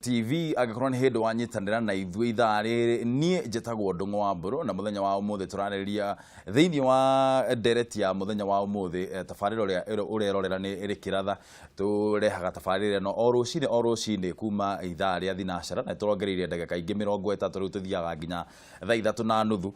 TV. Angĩkorwo nĩ hĩndĩ wanyitanĩra na ithuĩ ithaa rĩrĩ, niĩ njĩtagwo Ndũng'ũ wa Mbũrũ, na mũthenya wa ũmũthĩ tũrarĩrĩria thĩinĩ wa ndereti ya mũthenya wa ũmũthĩ, tabarĩra ũrĩa ũrerorera nĩ Rĩkĩratha. Tũrehaga tabarĩra ĩno o rũcinĩ o rũcinĩ kuma ithaa rĩa thinacara, na tũrongereire ndagĩka ingĩ 30. Rĩu tũthiaga nginya thaa 3:30.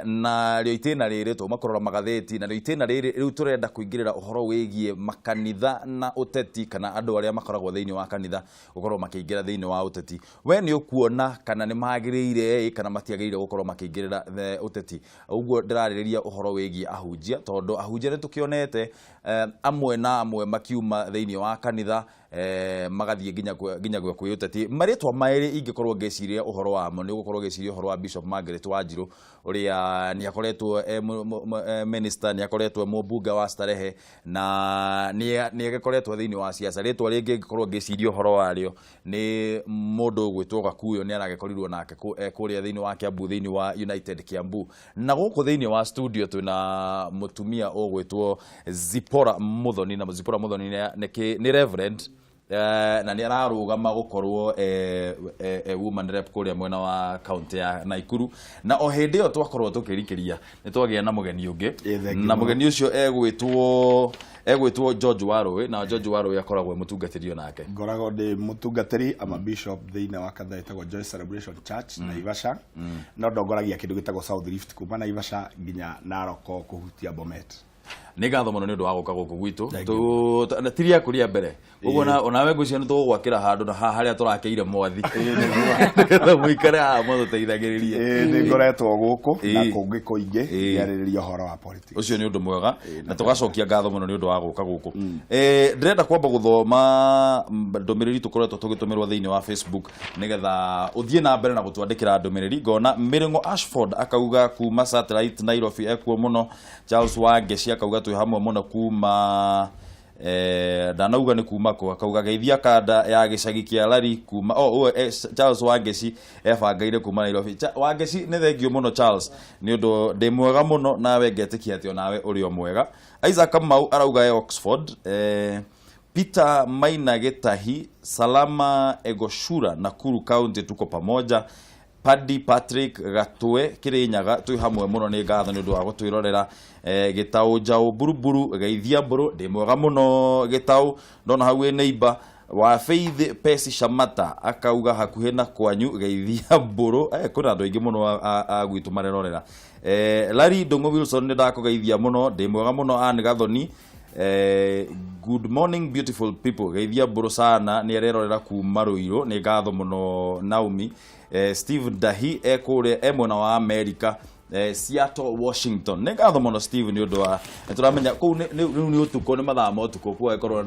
Na rĩo itĩna rĩrĩ twauma kũrora magathĩti, na rĩo itĩna rĩrĩ rĩu tũrenda kũingĩrĩra ũhoro wĩgiĩ makanitha na ũteti, kana andũ arĩa makoragwo thĩinĩ wa kanitha gũkorwo makĩingĩra thĩinĩ wa ũteti. We nĩ ũkuona kana nĩ magĩrĩire ĩ kana matiagĩrĩire gũkorwo makĩingĩrĩra ũteti? Ũguo ndĩrarĩrĩria ũhoro wĩgiĩ ahunjia, tondũ ahunjia nĩ tũkĩonete amwe na amwe makiuma thĩinĩ wa kanitha, magathiĩ nginya gwa kwĩ ũteti. Marĩtwa merĩ ingĩkorwo ngĩciria ũhoro wamo, nĩ ũgũkorwo ũgĩciria ũhoro wa Bishop Margaret Wanjiru, ũrĩa nĩ akoretwo e minister, nĩ akoretwo e mũmbunge wa Starehe, na nĩ agĩkoretwo thĩinĩ wa siasa. Rĩtwa rĩngĩ ngĩkorwo ngĩciria ũhoro warĩo nĩ mũndũ ũgwĩtwo Gakuyo, nĩ aragĩkorirwo nake kũrĩa thĩinĩ wa Kiambu, thĩinĩ wa United Kiambu. Na gũkũ thĩinĩ wa studio twĩna mũtumia ũgwĩtwo Zipporah Muthoni, na Zipporah Muthoni nĩ reverend, na nĩ ararũgama gũkorwo woman rep kũrĩa mwena wa county ya Naikuru. Na o hĩndĩ ĩyo twakorwo tũkĩrikĩria, nĩ twagĩa na mũgeni ũngĩ. Ĩ, thank you Na mũno. Mũgeni ũcio egwĩtwo George Warũĩ, na George Warũĩ akoragwo e mũtungatĩri o nake. Ngoragwo ndĩ mũtungatĩri ama bishop thĩinĩ wa kanitha ĩtagwo Joy Celebration Church, Naivasha. No ndongoragia kĩndũ gĩtagwo South Rift, kuma Naivasha nginya Narok kũhutia Bomet. Nĩ ngatho mũno nĩ ũndũ wa gũka gũkũ gwitũ. Thank Na ti rĩaku rĩa mbere, koguo onawe ngwĩciria nĩ tũgũgwakĩra handũ na haha harĩa tũrakĩire mwathi, nĩgetha mũikare haha mũtũteithagĩrĩrie. Ĩ, nĩ ngoretwo gũkũ na kũngĩ kũingĩ ngĩarĩrĩria ũhoro wa politics. Ũcio nĩ ũndũ mwega, na tũgacokia ngatho mũno nĩ ũndũ wa gũka gũkũ. Ndĩrenda kwamba gũthoma ndũmĩrĩri tũkoretwo tũgĩtũmĩrwo thĩinĩ wa Facebook, nĩgetha ũthiĩ na mbere na gũtwandĩkĩra ndũmĩrĩri. Ngona Mĩrĩng'o Ashford akauga kuma Satellite Nairobi ekuo mũno. Charles Wangeci akauga twĩ hamwe mũno kuma ndanauga nĩ kuma kũ, akauga geithia kanda ya gĩcagi kĩa Lari kuma oh, Charles Wangeci ebangaire kuma Nairobi. Wangeci, nĩ thengio mũno Charles, nĩ ũndũ ndĩ mwega mũno, nawe ngetĩkia atĩ onawe ũrĩ o mwega. Isaac Kamau arauga e Oxford. Peter Maina Gĩtahi, Salama Egoshura, Nakuru County, tuko pamoja. Paddy Patrick Gatwe, Kirinyaga, twĩ hamwe mũno, nĩ ngatho nĩ ũndũ wa gũtwĩrorera. Gĩtaũ Njaũ Mburuburu, geithia mbũrũ, ndĩ mwega mũno Gĩtaũ, ndona hau wĩ neighbor wa Faith. Pesi Shamata akauga hakuhĩ na kwanyu, geithia mbũrũ. Kwĩna andũ aingĩ mũno a gwitũ marerorera. Larry Ndũng'ũ Wilson, nĩ ndakũgeithia mũno, ndĩ mwega mũno. Ann Gathoni, good morning beautiful people, geithia mbũrũ sana, nĩ arerorera kuma Rũirũ, nĩ ngatho mũno Naomi. Steve Ndahi e kũrĩa e mwena wa America, Seattle, Washington, nĩ ngatho mũno Steve nĩ ũndũ wa nĩ tũramenya kũu rĩu nĩ ũtukũ, nĩ mathaa ma ũtukũ kuo, agĩkorwo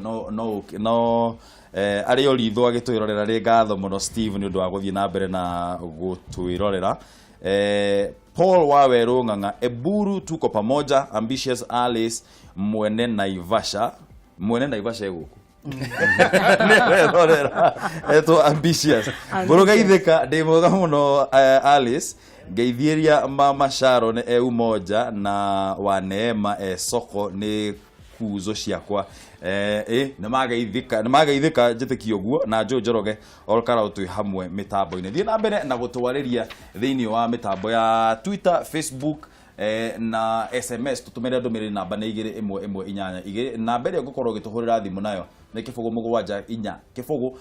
no arĩ o ritho agĩtwĩrorera. Nĩ ngatho mũno Steve nĩ ũndũ wa gũthiĩ na mbere na gũtwĩrorera. Paul Waweru Ng'ang'a, Eburu, tuko pamoja. Ambitious Alice mwene Naivasha, mwene Naivasha e gũkũ nĩarerorera, etwo Ambitious Mbũrũgeithĩka, ndĩ mwega mũno. Alice, ngeithĩria mama Sharon e Umoja na wa Neema e soko, nĩ kuzo ciakwa. Nĩ mageithĩka njĩtĩkie ũguo. Na Joe Njoroge Olkarau, twĩ hamwe mĩtambo-inĩ. Thiĩ na mbere na gũtwarĩria thĩinĩ wa mĩtambo ya Twitter, Facebook na SMS. Tũtũmĩre ndũmĩrĩri, namba nĩ 21182. Namba ĩrĩa ũngĩkorwo ũgĩtũhũrĩra thimũ nayo nĩ 074 0 0 2 1 2 4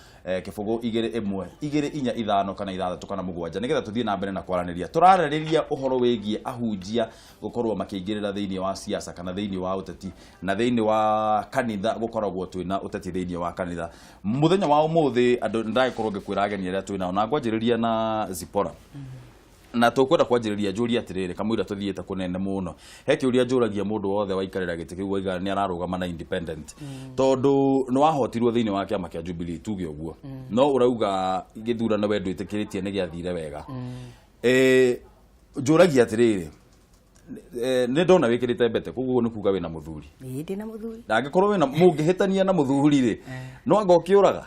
5 kana 6 kana 7, nĩgetha tũthiĩ na mbere na kwaranĩria. Tũrarĩrĩria ũhoro wĩgiĩ ahunjia gũkorwo makĩingĩrĩra thĩinĩ wa siasa kana thĩinĩ wa ũteti, na thĩinĩ wa kanitha gũkoragwo twĩna ũteti thĩinĩ wa kanitha. Mũthenya wa ũmũthĩ andũ ndagĩkorwo ngĩkwĩra ageni arĩa twĩnao, na ngwanjĩrĩria na Zipporah, na tũkwenda kwanjĩrĩria njũrie atĩrĩrĩ, kamũira tũthiĩte kũnene mũno, he kĩũria njũragia mũndũ wothe waikarĩra gĩtĩ kĩu waiga nĩ ararũgama na independent, tondũ nĩ wahotirwo thĩinĩ wa kĩama kĩa Jubilee, tuge ũguo, no ũrauga gĩthurano we ndwĩtĩkĩrĩtie nĩ gĩathire wega. Njũragia atĩrĩrĩ, nĩ ndona wĩkĩrĩte mbete, koguo nĩ kuga wĩna mũthuri? Ĩĩ, ndĩ na mũthuri. Na angĩkorwo wĩna mũngĩhĩtania na mũthuri rĩ, no anga ũkĩũraga?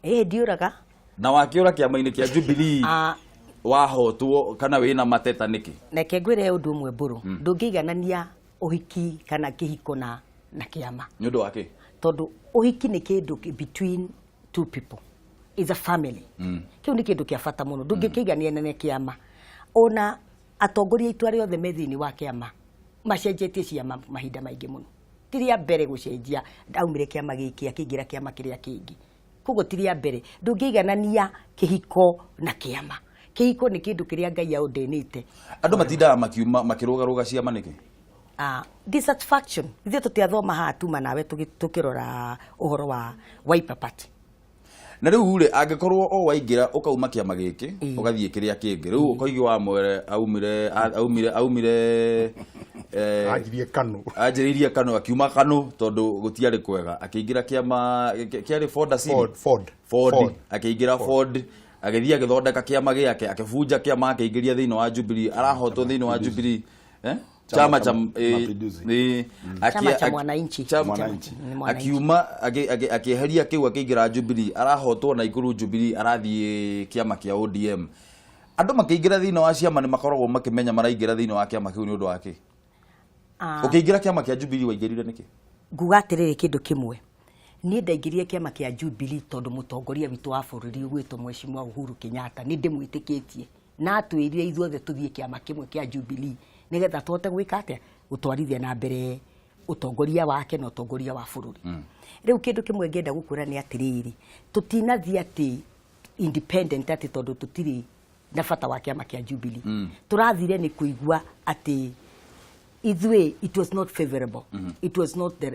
Ĩĩ, ndiũraga. Na wakĩũra kĩama-inĩ kĩa Jubilee wahotwo kana wĩna mateta nĩkĩ? Reke ngwĩre ũndũ ũmwe mbũrũ, ndũngĩiganania ũhiki kana kĩhiko na kĩama. Nĩ ũndũ wa kĩ? Tondũ ũhiki nĩ kĩndũ between two people. Is a family. Kĩu nĩ kĩndũ kĩa bata mũno, ndũngĩkĩigania na kĩama. Ona atongoria aitũ arĩa othe me thĩinĩ wa kĩama macenjetie ciama mahinda maingĩ mũno. Ti rĩa mbere gũcenjia, aumire kĩama gĩkĩ akĩingĩra kĩama kĩrĩa kĩngĩ, koguo ti rĩa mbere. Ndũngĩiganania kĩhiko na kĩama. Kĩhiko nĩ kĩndũ kĩrĩa Ngai aũndĩnĩte. Andũ matindaga makiuma makĩrũgarũga ciama nĩkĩ? Dissatisfaction. Ithuĩ tũtiathoma haha tuma nawe tũkĩrora ũhoro wa Wiper Party. Na rĩu rĩ, angĩkorwo o waingĩra ũkauma kĩama gĩkĩ ũgathiĩ kĩrĩa kĩngĩ, rĩu ũkoigi wa mwere aumire aumire aumire Anjirie Kanu. Anjĩrĩirie Kanu, akiuma Kanu tondũ gũtiarĩ kwega, akĩingĩra kĩama kĩarĩ Ford Asili. Ford, Ford. Ford. Ford. Akĩingĩra Ford, agĩthiĩ agĩthondeka kĩama gĩake, akĩbunja kĩama, akĩingĩria thĩinĩ wa Jubilee, arahotwo thĩinĩ wa Jubilee, eh? Chama cha Mapinduzi. Chama cha Mwananchi. Mwananchi. Ni Mwananchi. Akiuma akĩeheria kĩu, akĩingĩra Jubilee, arahotwo na Ikuru Jubilee, arathiĩ kĩama kĩa ODM. Andũ makĩingĩra thĩinĩ wa ciama nĩ makoragwo makĩmenya maraingĩra thĩinĩ wa kĩama kĩu nĩ ũndũ wa kĩ? Ũkĩingĩra kĩama kĩa Jubilee waingĩrire nĩkĩ? Nguga atĩrĩrĩ, kĩndũ kĩmwe, niĩ ndaingĩrire kĩama kĩa Jubilee tondũ mũtongoria witũ wa bũrũri ũgwĩtwo Mheshimiwa Uhuru Kenyatta nĩ ndĩmwĩtĩkĩtie na atwĩrire ithuothe tũthiĩ kĩama kĩmwe kĩa Jubilee nĩgetha tũhote gwĩka atĩa, gũtwarithia na mbere ũtongoria wake na ũtongoria wa bũrũri. Rĩu kĩndũ kĩmwe ngĩenda gũkwĩra nĩ atĩrĩrĩ, tũtinathiĩ atĩ independent atĩ tondũ tũtirĩ na bata wa kĩama kĩa Jubilee. Tũrathire nĩ kũigua atĩ ithuĩ it was not favorable, it was not the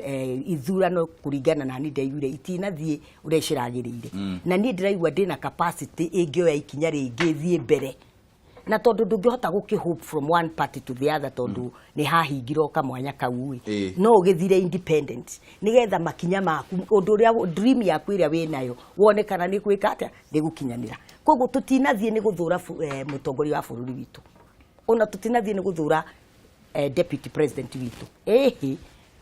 ithurano kũringana na niĩ ndaiguire itinathiĩ ũrĩa ciragĩrĩire, na niĩ ndĩraigua ndĩna capacity ĩngĩoya ikinya rĩngĩ thiĩ mbere, na tondũ ndũngĩhota gũkĩ hope from one party to the other tondũ nĩ hahingirwo kamwanya kau ĩ, no ũgĩthire independent nĩgetha makinya maku, ũndũ ũrĩa dream yaku ĩrĩa wĩnayo, wone kana nĩ gwĩka atĩa, nĩ gũkinyanĩra. Koguo tũtinathiĩ nĩ gũthũra mũtongoria wa bũrũri witũ, ona tũtinathiĩ nĩ gũthũra deputy president witũ. Ĩhĩ,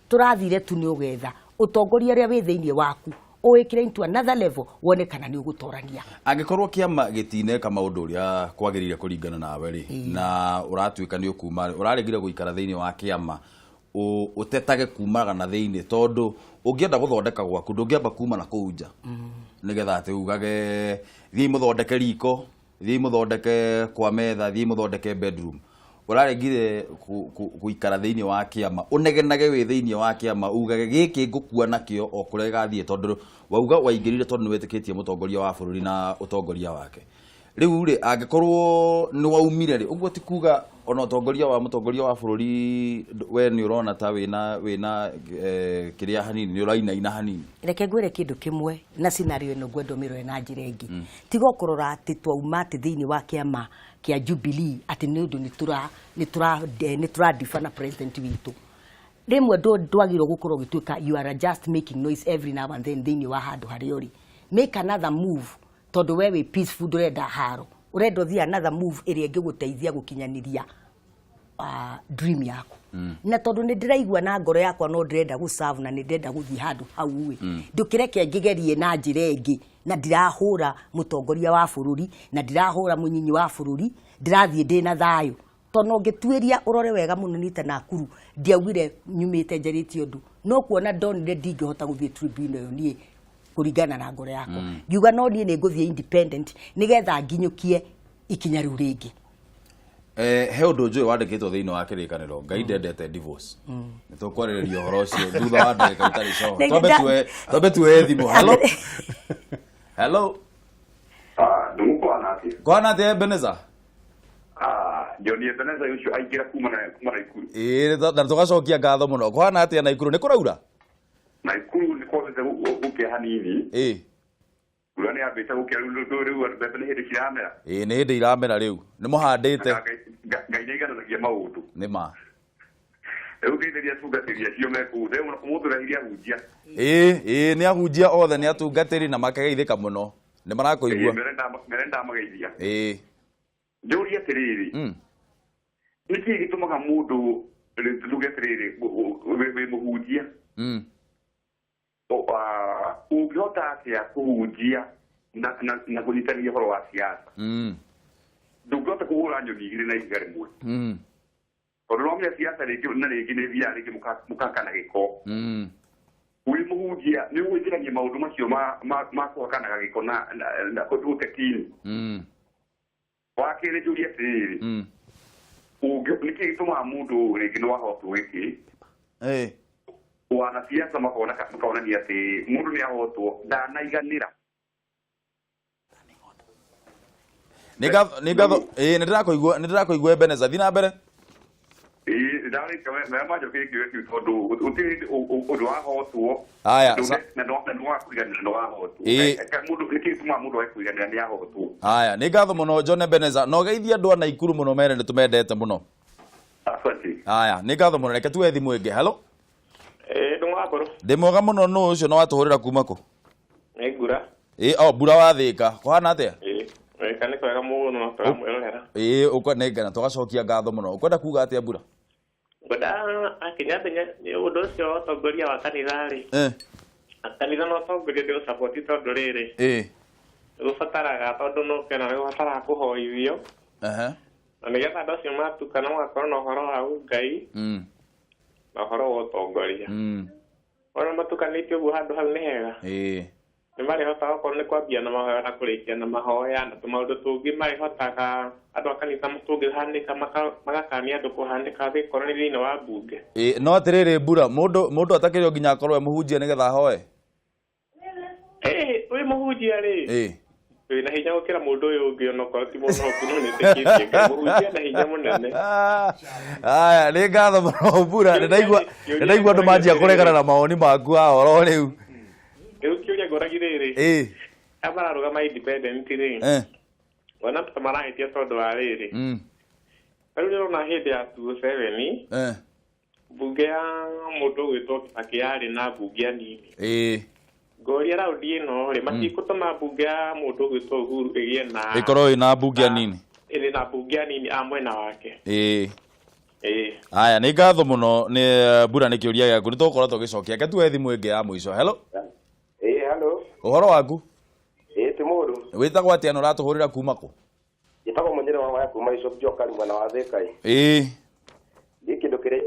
tũrathire tu nĩ ũgetha ũtongoria ũrĩa wĩ thĩinĩ waku ũwĩkĩre into another level, wone kana nĩ ũgũtorania. Angĩkorwo kĩama gĩtineka maũndũ ũrĩa kwagĩrĩire kũringana nawe rĩ, na ũratuĩka nĩ ũkuma rĩ, ũraregire gũikara thĩinĩ wa kĩama ũtetage kumaga na thĩinĩ, tondũ ũngĩenda gũthondeka gwaku ndũngĩamba kuma na kũu nja nĩgetha atĩ ugage thiĩi mũthondeke riko, thiĩi mũthondeke kwa metha, thiĩi mũthondeke bedroom. Ũraregire gũikara thĩinĩ wa kĩama ũnegenage wĩ thĩinĩ wa kĩama, ugage gĩkĩ ngũkua nakĩo o kũrĩa gĩgathiĩ, tondũ wauga waingĩrire tondũ nĩ wĩtĩkĩtie mũtongoria wa bũrũri na ũtongoria wake. Rĩu rĩ, angĩkorwo nĩ waumire rĩ, ũguo ti kuga ona ũtongoria wa mũtongoria wa bũrũri we nĩ ũrona ta wĩna kĩrĩa hanini nĩ ũrainaina hanini. Reke ngwĩre kĩndũ kĩmwe na scenario ĩno ngwenda ũmĩrore na njĩra ĩngĩ. Tiga kũrora atĩ twauma atĩ thĩinĩ wa kĩama kĩa Jubilee atĩ nĩ ũndũ nĩ tũra na president witũ. Rĩmwe ndwagĩrĩirwo gũkorwo ũgĩtuĩka you are just making noise every now and then thĩinĩ wa handũ harĩa ũrĩ. Make another move, tondũ we wĩ peaceful, ndũrenda haro, ũrenda ũthiĩ another move ĩrĩa ĩngĩgũteithia gũkinyanĩria dream yaku. Na tondũ nĩ ndĩraigua na ngoro yakwa no ndĩrenda gũ serve na nĩ ndĩrenda gũthiĩ handũ hau ĩ, ndũkĩreke ngĩgerie na njĩra ĩngĩ, na ndirahũra mũtongoria wa bũrũri na ndirahũra mũnyinyi wa bũrũri, ndĩrathiĩ ndĩna thayũ, tondũ ũngĩtuĩria ũrore wega mũno nita Nakuru ndiaugire nyumĩte njarĩtie ũndũ, no kuona ndonire ndingĩhota gũthiĩ tribunal ĩyo niĩ kũringana na ngoro yakwa, ngiuga no niĩ nĩ ngũthiĩ independent nĩgetha nginyũkie ikinya rĩu rĩngĩ. He ũndũ njũĩ wandĩkĩtwo thĩinĩ wa kĩrĩkanĩro, Ngai ndendete divorce. Nĩ tũkwarĩrĩria ũhoro ũcio thutha wa ndagĩka itarĩ coho. Twambe tuoe thimũ. Hello, hello. Ndũgũkwana atĩa? Kwana atĩa, Ebeneza? John Ebeneza ũcio aingĩra kuma Naikuru. Ĩĩ, na tũgacokia ngatho mũno. Kwana atĩa Naikuru, nĩ kũraura? Naikuru nĩ kwambĩte gũkĩa hanini. Mbura nĩ yambĩte gũkĩa rĩu, rĩu mbembe nĩ hĩndĩ ciramera. Ĩĩ, nĩ hĩndĩ iramera rĩu, nĩ mũhandĩte? Ngai nĩ aigananagia maũndũ. Nĩ ma. Rĩu ngeithĩria atungatĩri acio me kũu. Rĩu ũmũthĩ ũrehire ahunjia. Ĩĩ, nĩ ahunjia othe, nĩ atungatĩri na makegeithĩka mũno, nĩ marakũigua. Mere ndamageithia. Njũrie atĩrĩrĩ, nĩ kĩĩ gĩtũmaga mũndũ, rĩu tuge atĩrĩrĩ, wĩ mũhunjia, ũngĩhota atĩa kũhunjia na kũnyitania ũhoro wa siasa? Ndũngĩhota kũhũra nyoni igĩrĩ na ihiga rĩmwe, tondũ no menya siasa rĩngĩ na rĩngĩ nĩ thiaga rĩngĩ mũkakana gĩko. Wĩ mũhunjia nĩ ũgwĩtĩkania maũndũ macio ma kũhakanaga gĩko na ũteti-inĩ? Wa kerĩ, njũrie atĩrĩrĩ, nĩkĩ gĩtũmaga mũndũ rĩngĩ nĩ wahotwo gĩkĩ wanasiasa makonania atĩ mũndũ nĩ ahotwo ndanaiganĩra? Nĩ ngatho, nĩ ngatho, ĩĩ, nĩ ndĩrakũigua, nĩ ndĩrakũigua, Ebenezer, thiĩ na mbere. Ĩĩ, ndarĩka maya manjokerie kĩũria kĩu, tondũ gũtirĩ hĩndĩ ũndũ wahotwo Haya, na ndũgakũiganĩra nĩ wahotwo. Mũndũ, nĩkĩ gĩtũmaga mũndũ age kũiganĩra nĩ ahotwo? Haya, nĩ ngatho mũno, John Ebenezer, na ũgeithie andũ a Naikuru mũno, mere nĩ tũmendete mũno. Asante. Haya, nĩ ngatho mũno. Reke tuoe thimũ ĩngĩ. Hello. Ĩĩ, ndũng'ũ wa mbũrũ. Ndĩ mwega mũno. Nũ ũcio na watũhũrĩra kuma kũ? Nĩ Ngura. Ĩĩ, o Mbura wa Thĩka, kũhana atĩa? Ĩĩ, wĩka nĩ kwega mũno, tũramwĩrorera. Ĩĩ, ũkwa nĩ ngana tũgacokia ngatho mũno. Ũkwenda kuga atĩa, Mbura? Ngwenda akinya atĩ nĩ ũndũ ũcio wa ũtongoria wa kanitha rĩ, kanitha na ũtongoria ndĩ ũcaboti, tondũ rĩrĩ, nĩgũbataraga, tondũ no kena nĩgũbataraga kũhoithio na nĩgetha andũ acio matukana magakorwo na ũhoro wa ũngai na ũhoro wa ũtongoria. Ona matukanĩte ũguo handũ hau nĩ hega. Nĩ marĩhotaga okorwo nĩ kwambia na mahoya na kũrĩkia na mahoya na tũmaũndũ tũngĩ, marĩhotaga andũ a kanitha tũngĩhanĩka magakania andũ kũhanĩka gĩkorwo nĩ thĩinĩ wa mbunge. Ĩĩ, no atĩrĩrĩ, Mbura, mũndũ atakĩrĩ o nginya akorwo e mũhunjia nĩgetha ahoe? Ĩĩ, wĩ mũhunjia rĩ, wĩna hinya gũkĩra mũndũ ũyũ ũngĩ, onokorwo ti mũnoku, no nĩtĩkĩtie Ngai. Mũhunjia na hinya mũnene. Aya, nĩ ngatho mũno, Mbura. Nĩ ndaigua andũ manjia kũregana na mawoni maku haha oro rĩu. Rĩu kĩũria ngũragi rĩrĩ, aya mararũgama independent rĩ, ona ta marahĩtia, tondũ wa rĩrĩ, rĩu ndĩrona hĩndĩ ya 2007 mbunge ya mũndũ ũgwĩtwo Kibaki yarĩ na mbunge anini. Ngoria, raundi ĩno rĩ, matikũtũma mbunge ya mũndũ ũgwĩtwo Uhuru ĩgĩe na Ĩkorwo ĩna mbunge anini? Ĩrĩ na mbunge anini a mwena wake. Ĩĩ. Aya, nĩ ngatho mũno nĩ Mbura nĩ kĩũria gĩaku, nĩ tũgũkorwo tũgĩcokia. Reke tuoe thimũ ĩngĩ ya mũico. Hello. Ĩĩ, hello. Ũhoro waku? Ĩĩ, ti mũũru. Wĩtagwo atĩa na ũratũhũrĩra kuma kũ? Njĩtagwo Mũnyĩrĩ wa Waya kuma Bishop Jokari, mwena wa Thĩka. Niĩ kĩndũ kĩrĩa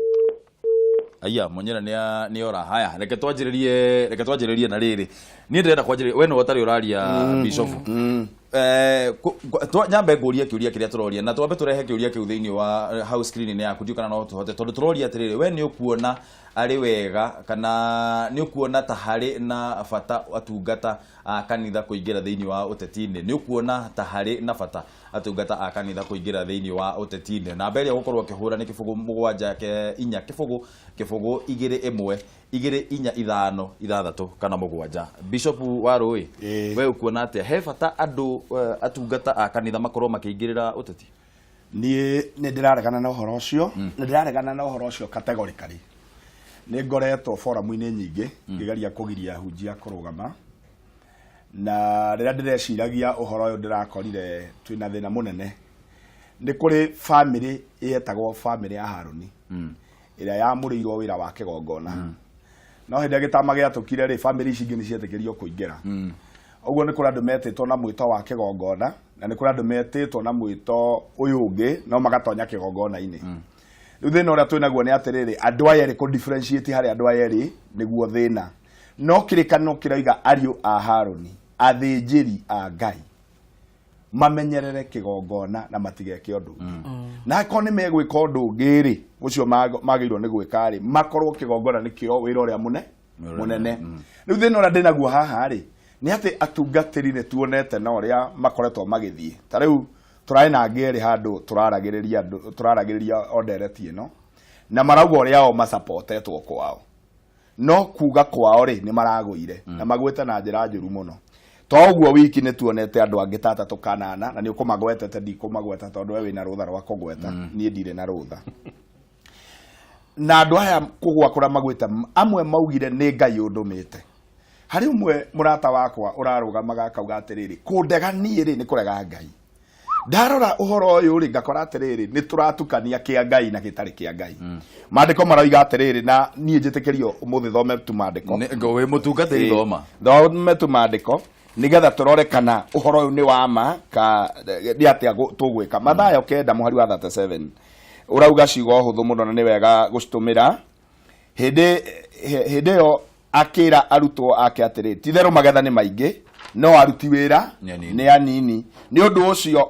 Aya, Mũnyĩra nĩ ora. Haya, reke twanjĩrĩrie na rĩrĩ, niĩ ndĩrenda kwanjĩrĩria we nĩwe ũtarĩ ũraria, Bishop. Nyambe ngũrie kĩũria kĩrĩa tũroria, na twambe tũrehe kĩũria kĩu thĩinĩ wa house screen-inĩ yaku. Ndiũ kana no tũhote, tondũ tũroria atĩrĩrĩ, we nĩ ũkuona arĩ wega kana nĩ ũkuona ta harĩ na bata atungata a kanitha kũingĩra thĩinĩ wa ũteti-inĩ? Nĩ ũkuona ta harĩ na bata atungata a kanitha kũingĩra thĩinĩ wa ũteti-inĩ? Namba ĩrĩa ũgũkorwo ũkĩhũra nĩ 0 7 ke 4 0 0 2 1 2 4 5 6 kana 7. Bishop wa Rũĩ, we ũkuona atĩa? He bata andũ atungata a kanitha makorwo makĩingĩrĩra ũteti? Niĩ nĩ ndĩraregana na ũhoro ũcio, nĩ ndĩraregana na ũhoro ũcio categorically. Nĩ ngoretwo forum-inĩ nyingĩ ngĩgeria kũgiria ahunjia kũrũgama, na rĩrĩa ndĩreciragia ũhoro ũyũ, ndĩrakorire twĩna thĩna mũnene. Nĩ kũrĩ famĩlĩ yetagwo famĩlĩ ya Harũni ĩrĩa yamũrĩirwo wĩra wa kĩgongona, no hĩndĩ ĩrĩa gĩtama gĩatũkire rĩ, famĩlĩ ici ingĩ nĩ cietĩkĩrio kũingĩra. Ũguo nĩ kũrĩ andũ metĩtwo na mwĩto wa kĩgongona, na nĩ kũrĩ andũ metĩtwo na mwĩto ũyũ ũngĩ no magatonya kĩgongona-inĩ. Rĩu thĩna ũrĩa twĩ naguo nĩ atĩrĩrĩ, andũ aya erĩ, kũ differentiate harĩ andũ aya erĩ nĩguo thĩna. No kĩrĩkanĩro kĩroiga ariũ a Harũni, athĩnjĩri a Ngai, mamenyerere kĩgongona na matigeke ũndũ ũngĩ, na akorwo nĩ megwĩka ũndũ ũngĩ rĩ, ũcio magĩrĩirwo nĩ gwĩka rĩ, makorwo kĩgongona nĩkĩo wĩra ũrĩa mũnene. Rĩu thĩna ũrĩa ndĩnaguo haha rĩ, nĩ atĩ atungatĩri nĩ tuonete na ũrĩa makoretwo magĩthiĩ. Ta rĩu tũrarĩ na angĩ erĩ handũ tũraragĩrĩria andũ, tũraragĩrĩria o ndereti ĩno, na marauga ũrĩa o macapotetwo kwao, no kuga kwao rĩ, nĩ maragũire na magwĩte na njĩra njũru mũno. To ũguo wiki, nĩ tuonete andũ angĩ ta atatũ kana ana, na nĩ ũkũmagwetete, ndikũmagweta tondũ we wĩna rũtha rwa kũgweta, niĩ ndirĩ na rũtha. Na andũ aya kũgwa kũrĩa magwĩte, amwe maugire nĩ Ngai ũndũmĩte. Harĩ ũmwe mũrata wakwa ũrarũgamaga akauga atĩrĩrĩ, kũndega niĩ rĩ, nĩ kũrega Ngai. Ndarora ũhoro ũyũ rĩ, ngakora atĩrĩrĩ, nĩ tũratukania kĩa Ngai na gĩtarĩ kĩa Ngai. Maandĩko maroiga atĩrĩrĩ, na niĩ njĩtĩkĩrio ũmũthĩ thome tu maandĩko. Wĩ mũtungatĩri, thoma. Thome tu maandĩko nigetha tũrore kana ũhoro ũyũ nĩ wa ma ka nĩ atĩa tũgwĩka. Mathayo 9 mũhari wa 37 ũrauga ciugo hũthũ mũno na nĩ wega gũcitũmĩra hĩndĩ ĩyo. Akĩra arutwo ake atĩrĩ, titherũ magetha nĩ maingĩ, no aruti wĩra Nĩ anini. nĩ anini. Nĩ ũndũ ũcio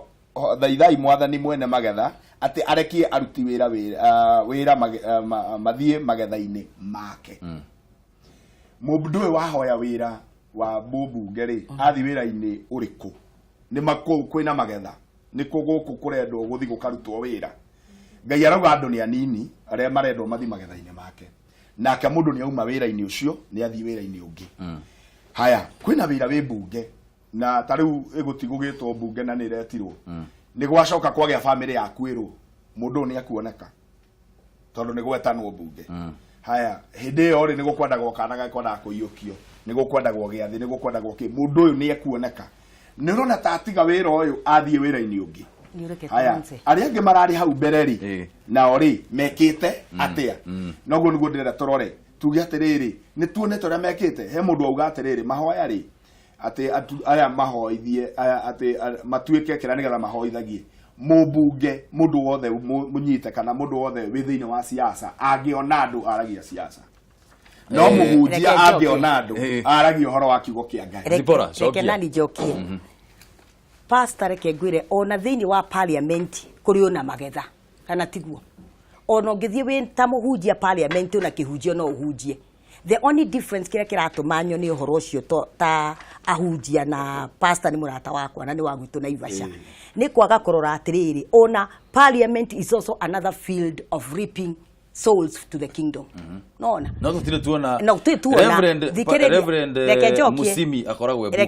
thaithai Mwathani mwene magetha atĩ arekie aruti wĩra wĩra mathiĩ magetha-inĩ make. Mũndũ ũyũ wahoya wĩra wa mũmbunge rĩ, athiĩ wĩra-inĩ ũrĩkũ? Nĩ makũ kwĩna magetha? Nĩ kũ gũkũ kũrendwo gũthiĩ gũkarutwo wĩra? Ngai arauga andũ nĩ anini arĩa marendwo mathiĩ magetha-inĩ make. Nake mũndũ nĩ auma wĩra-inĩ ũcio, nĩ athiĩ wĩra-inĩ ũngĩ. Haya, kwĩna wĩra wĩ mbunge, na ta rĩu ĩgũtigũ gĩtwo mbunge na nĩ ĩretirwo. Nĩ gwacoka kwagĩa bamĩrĩ yaku ĩrwo, mũndũ ũyũ nĩ ekuoneka tondũ nĩ gwetanwo mbunge. Haya, hĩndĩ ĩyo rĩ, nĩ gũkwendagwo kana gakwendaga kũiyũkio, nĩ gũkwendagwo gĩathĩ, nĩ gũkwendagwo kĩ, mũndũ ũyũ nĩ ekuoneka. Nĩ ũrona ta atiga wĩra ũyũ athiĩ wĩra-inĩ ũngĩ. Haya, arĩa angĩ mararĩ hau mbere rĩ, nao rĩ mekĩte atĩa? Noguo nĩguo ndĩrenda tũrore, tuge atĩrĩrĩ, nĩ tuonete ũrĩa mekĩte. He mũndũ auga atĩrĩrĩ, mahoya rĩ, atĩ aya mahoithie, aya atĩ matuĩke kĩrĩa nĩgetha mahoithagie. Mũmbunge, mũndũ wothe mũnyite kana mũndũ wothe wĩ thĩinĩ wa siasa, angĩona andũ aragia siasa. No mũhunjia angĩona andũ aragia ũhoro wa kiugo kĩa Ngai. Reke nani njokie. Pastor, reke ngwĩre, ona thĩinĩ wa parliament kũrĩ ona magetha, kana tiguo? Ona ũngĩthiĩ wĩ ta mũhunjia parliament ona kĩhunjio no ũhunjie. The only difference kĩrĩa kĩratũma nyone ũhoro ũcio ta ahunjia na pastor nĩ mũrata wakwa na nĩ wa gwitũ Naivasha, nĩ kwaga kũrora atĩrĩrĩ, ona parliament is also another field of reaping souls to the kingdom. Nona no tũtirĩ tuona. No tũtirĩ tuona. Thikĩrĩria. Reverend Reke njokie. Musimi akoragwo e mbunge.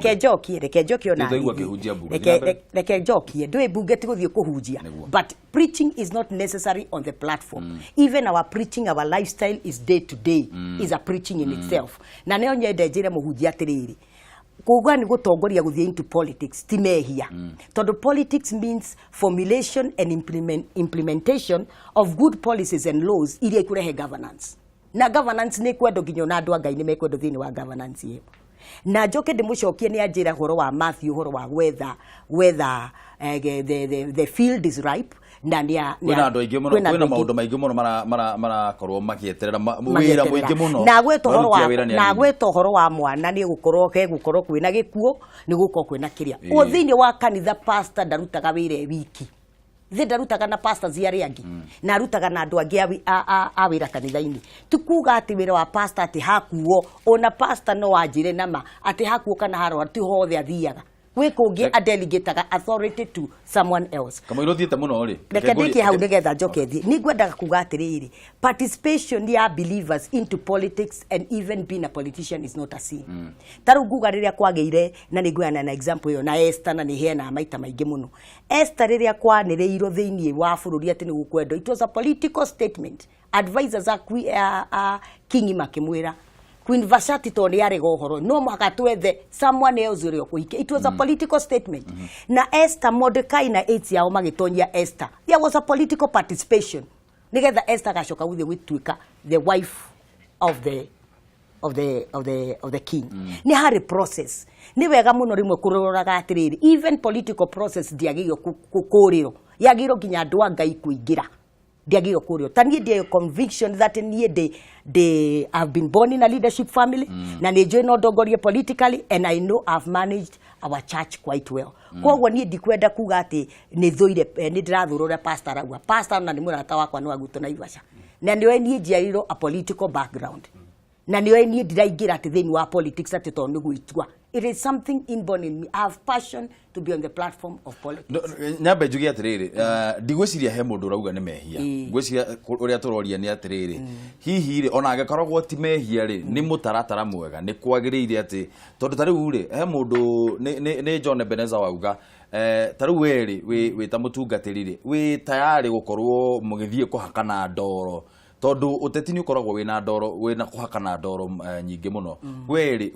Reke njokie ona Tũtaigua akĩhunjia mbunge. Reke njokie. Ndũĩ mbunge ti gũthiĩ kũhunjia. But preaching is not necessary on the platform. Even our preaching, our lifestyle is day to day, is a preaching in itself. Na nĩo nyende njĩre mũhunjia atĩrĩrĩ, kuga nĩ gũtongoria gũthiĩ into politics ti mehia, tondũ politics means formulation and implementation of good policies and laws iria ikũrehe governance. Na governance nĩ kwendwo nginya ona andũ a Ngai nĩ mekwendwo thĩinĩ wa governance ĩyo. Na njoke ndĩmũcokie, nĩ anjĩra ũhoro wa Matthew, ũhoro wa gwetha the field is ripe na nĩ Kwĩna andũ aingĩ mũno, kwĩna kwĩna andũ aingĩ. Maũndũ maingĩ mũno marakorwo magĩeterera wĩra magĩeterera. Mũingĩ mũno. Na gwĩta ũhoro Aruti a wa wĩra nĩ na anini. Gwĩta ũhoro wa mwana, nĩ gũkorwo he gũkorwo kwĩna gĩkuũ, nĩ gũkorwo kwĩna kĩrĩa o thĩinĩ wa kanitha. Pastor ndarutaga wĩra e wiki thĩ, ndarutaga na pastors arĩa angĩ, na arutaga na andũ angĩ a wĩra kanitha-inĩ. Ti kuga atĩ wĩra wa pastor atĩ hakuo, ona pastor no anjĩre nama atĩ hakuo kana harwara, ti hothe athiaga, gwĩ kũngĩ adelegataga authority to someone else. Kamũira ũthiĩte mũno rĩ, Reke ndĩkie hau nĩgetha njoke thiĩ. Nĩ ngwendaga kuga atĩrĩrĩ, participation ya believers into politics and even being a politician is not a sin. Ta rĩu nguga rĩrĩa kwagĩire, na nĩ nguheana na example ĩyo na Esther, na nĩ heanaga maita maingĩ mũno Esther, rĩrĩa kwanĩrĩirwo thĩinĩ wa bũrũri atĩ nĩ gũkwendwo, it was a political statement. Advisors a king makĩmwĩra Queen Vashti to nĩ arega ũhoro, no mũhaka twethe someone else ũrĩa ũkũhikia. It was a political statement. Na Esther, Mordecai na aides yao magĩtonyia Esther. There was a political participation nĩgetha Esther agacoka gũthiĩ gũtuĩka the wife of the king. Nĩ harĩ process. Nĩ wega mũno rĩmwe kũroraga atĩrĩrĩ, even political process ndĩagĩrĩirwo kũrĩrwo, yagĩrĩirwo nginya andũ a Ngai kũingĩra, ndiagĩrĩirwo kũrĩrwo. Ta niĩ ndĩ conviction that niĩ ndĩ I've been born in a leadership family, na nĩ njũĩ no ndongorie politically, and I know I've managed our church quite well. Koguo niĩ ndikwenda kuga atĩ nĩ thũire, nĩ ndĩrathũra ũrĩa pastor arauga. Pastor na nĩ mũrata wakwa, nĩ wa gwitũ Naivasha, na nĩoĩ niĩ njiarirwo a political background, na nĩoĩ niĩ ndiraingĩra atĩ thĩinĩ wa politics atĩ tondũ nĩ gwĩtua. It is something inborn in me. I have passion to be on the platform of politics. No, nyambe njuge atĩrĩrĩ, ndigwĩciria he mũndũ ũrauga nĩ mehia. Ngwĩciria ũrĩa tũroria nĩ atĩrĩrĩ, hihi rĩ, ona angĩkoragwo ti mehia rĩ, nĩ mũtaratara mwega, nĩ kwagĩrĩire atĩ tondũ ta rĩu rĩ, he mũndũ nĩ John Ebenezer wauga, ta rĩu we rĩ, wĩ ta mũtungatĩri rĩ, wĩ tayarĩ gũkorwo mũgĩthiĩ kũhakana ndoro, tondũ ũteti nĩ ũkoragwo wĩna ndoro, wĩna kũhakana ndoro nyingĩ mũno. We rĩ,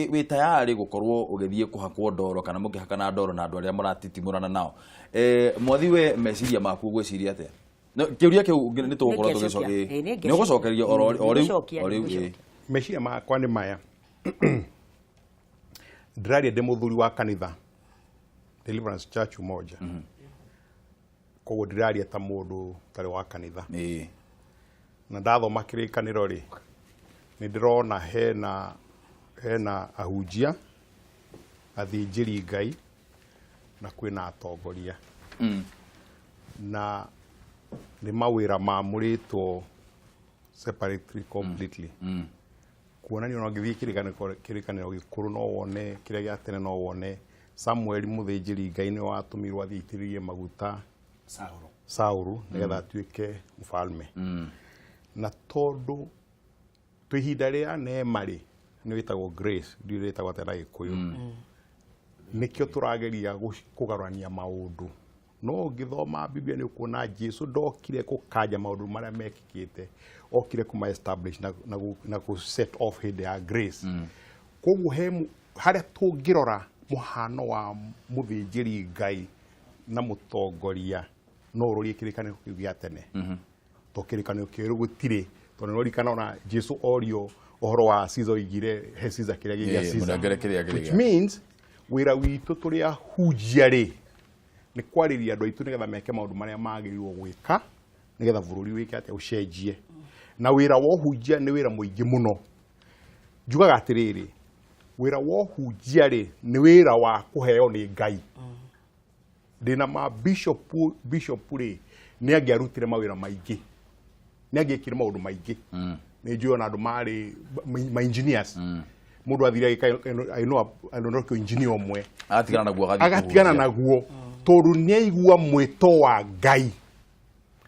wĩ tayarĩ gũkorwo ũgĩthiĩ kũhakwo ndoro kana mũkĩhakana ndoro na andũ arĩa mũratitimũrana nao? Mwathi, we meciria maku ũgwĩciria atĩa? No, kĩũria kĩu nĩ tũgũkorwo Nĩngĩcokia. tũgĩcokia. Ĩĩ, nĩngĩcokia. Nĩ ũgũcokeria o rĩu Nĩngũcokia, o rĩu, nĩngũcokia. ĩĩ. Meciria makwa nĩ maya: ndĩraria ndĩ mũthuri wa kanitha Deliverance Church Umoja, koguo ndĩraria ta mũndũ ũtarĩ wa kanitha. Na ndathoma Kĩrĩkanĩro rĩ, Nĩ ndĩrona hena ahunjia, athĩnjĩri Ngai na kwĩna atongoria. Na nĩ mawĩra mamũrĩtwo separately completely. Kuonania ona ũngĩthiĩ kĩrĩkanĩro gĩkũrũ no wone, kĩrĩa gĩa tene no wone Samueli mũthĩnjĩri Ngai nĩwe watũmirwo athiĩ aitĩrĩrie maguta Saũlũ nĩgetha atuĩke mũfalme. Na tondũ twĩ ihinda rĩa neema rĩ, nĩ wĩtagwo grace, ndiũĩ rĩtagwo atĩa na Gĩkũyũ. Nĩkĩo tũrageria kũgarũrania maũndũ. No ũngĩthoma Biblia nĩ ũkuona Jesu ndokire gũkanja maũndũ marĩa mekĩkĩte, okire kũma establish na kũ set off hĩndĩ ya grace. Koguo he harĩa tũngĩrora mũhano wa mũthĩnjĩri Ngai na mũtongoria no ũrorie kĩrĩkanĩro kĩu gĩa tene. To kĩrĩkanĩro kĩerũ gũtirĩ, tondũ nĩ ũririkana ona Jesu orio ũhoro wa Caesar oigire he Caesar kĩrĩa gĩ gĩa Caesar. Mũnengere kĩrĩa kĩrĩ Which gĩake. means wĩra witũ tũrĩ ahunjia rĩ, nĩ kwarĩria andũ aitũ nĩgetha meke maũndũ marĩa magĩrĩirwo gwĩka nĩgetha bũrũri wĩke atĩa, ũcenjie. Na wĩra wa ũhunjia nĩ wĩra mũingĩ mũno. Njugaga atĩrĩrĩ, wĩra wa ũhunjia rĩ, nĩ wĩra wa kũheo nĩ Ngai. Ndĩna ma bishop rĩ, nĩ angĩarutire mawĩra maingĩ, nĩ angĩekire maũndũ maingĩ. Nĩ njũĩ ona andũ marĩ ma engineers. Mũndũ athire agĩka, I know, I don't know, engineer ũmwe. Agatigana naguo agathiĩ Agatigana kũhunjia. naguo tondũ nĩ aigua mwĩto wa Ngai.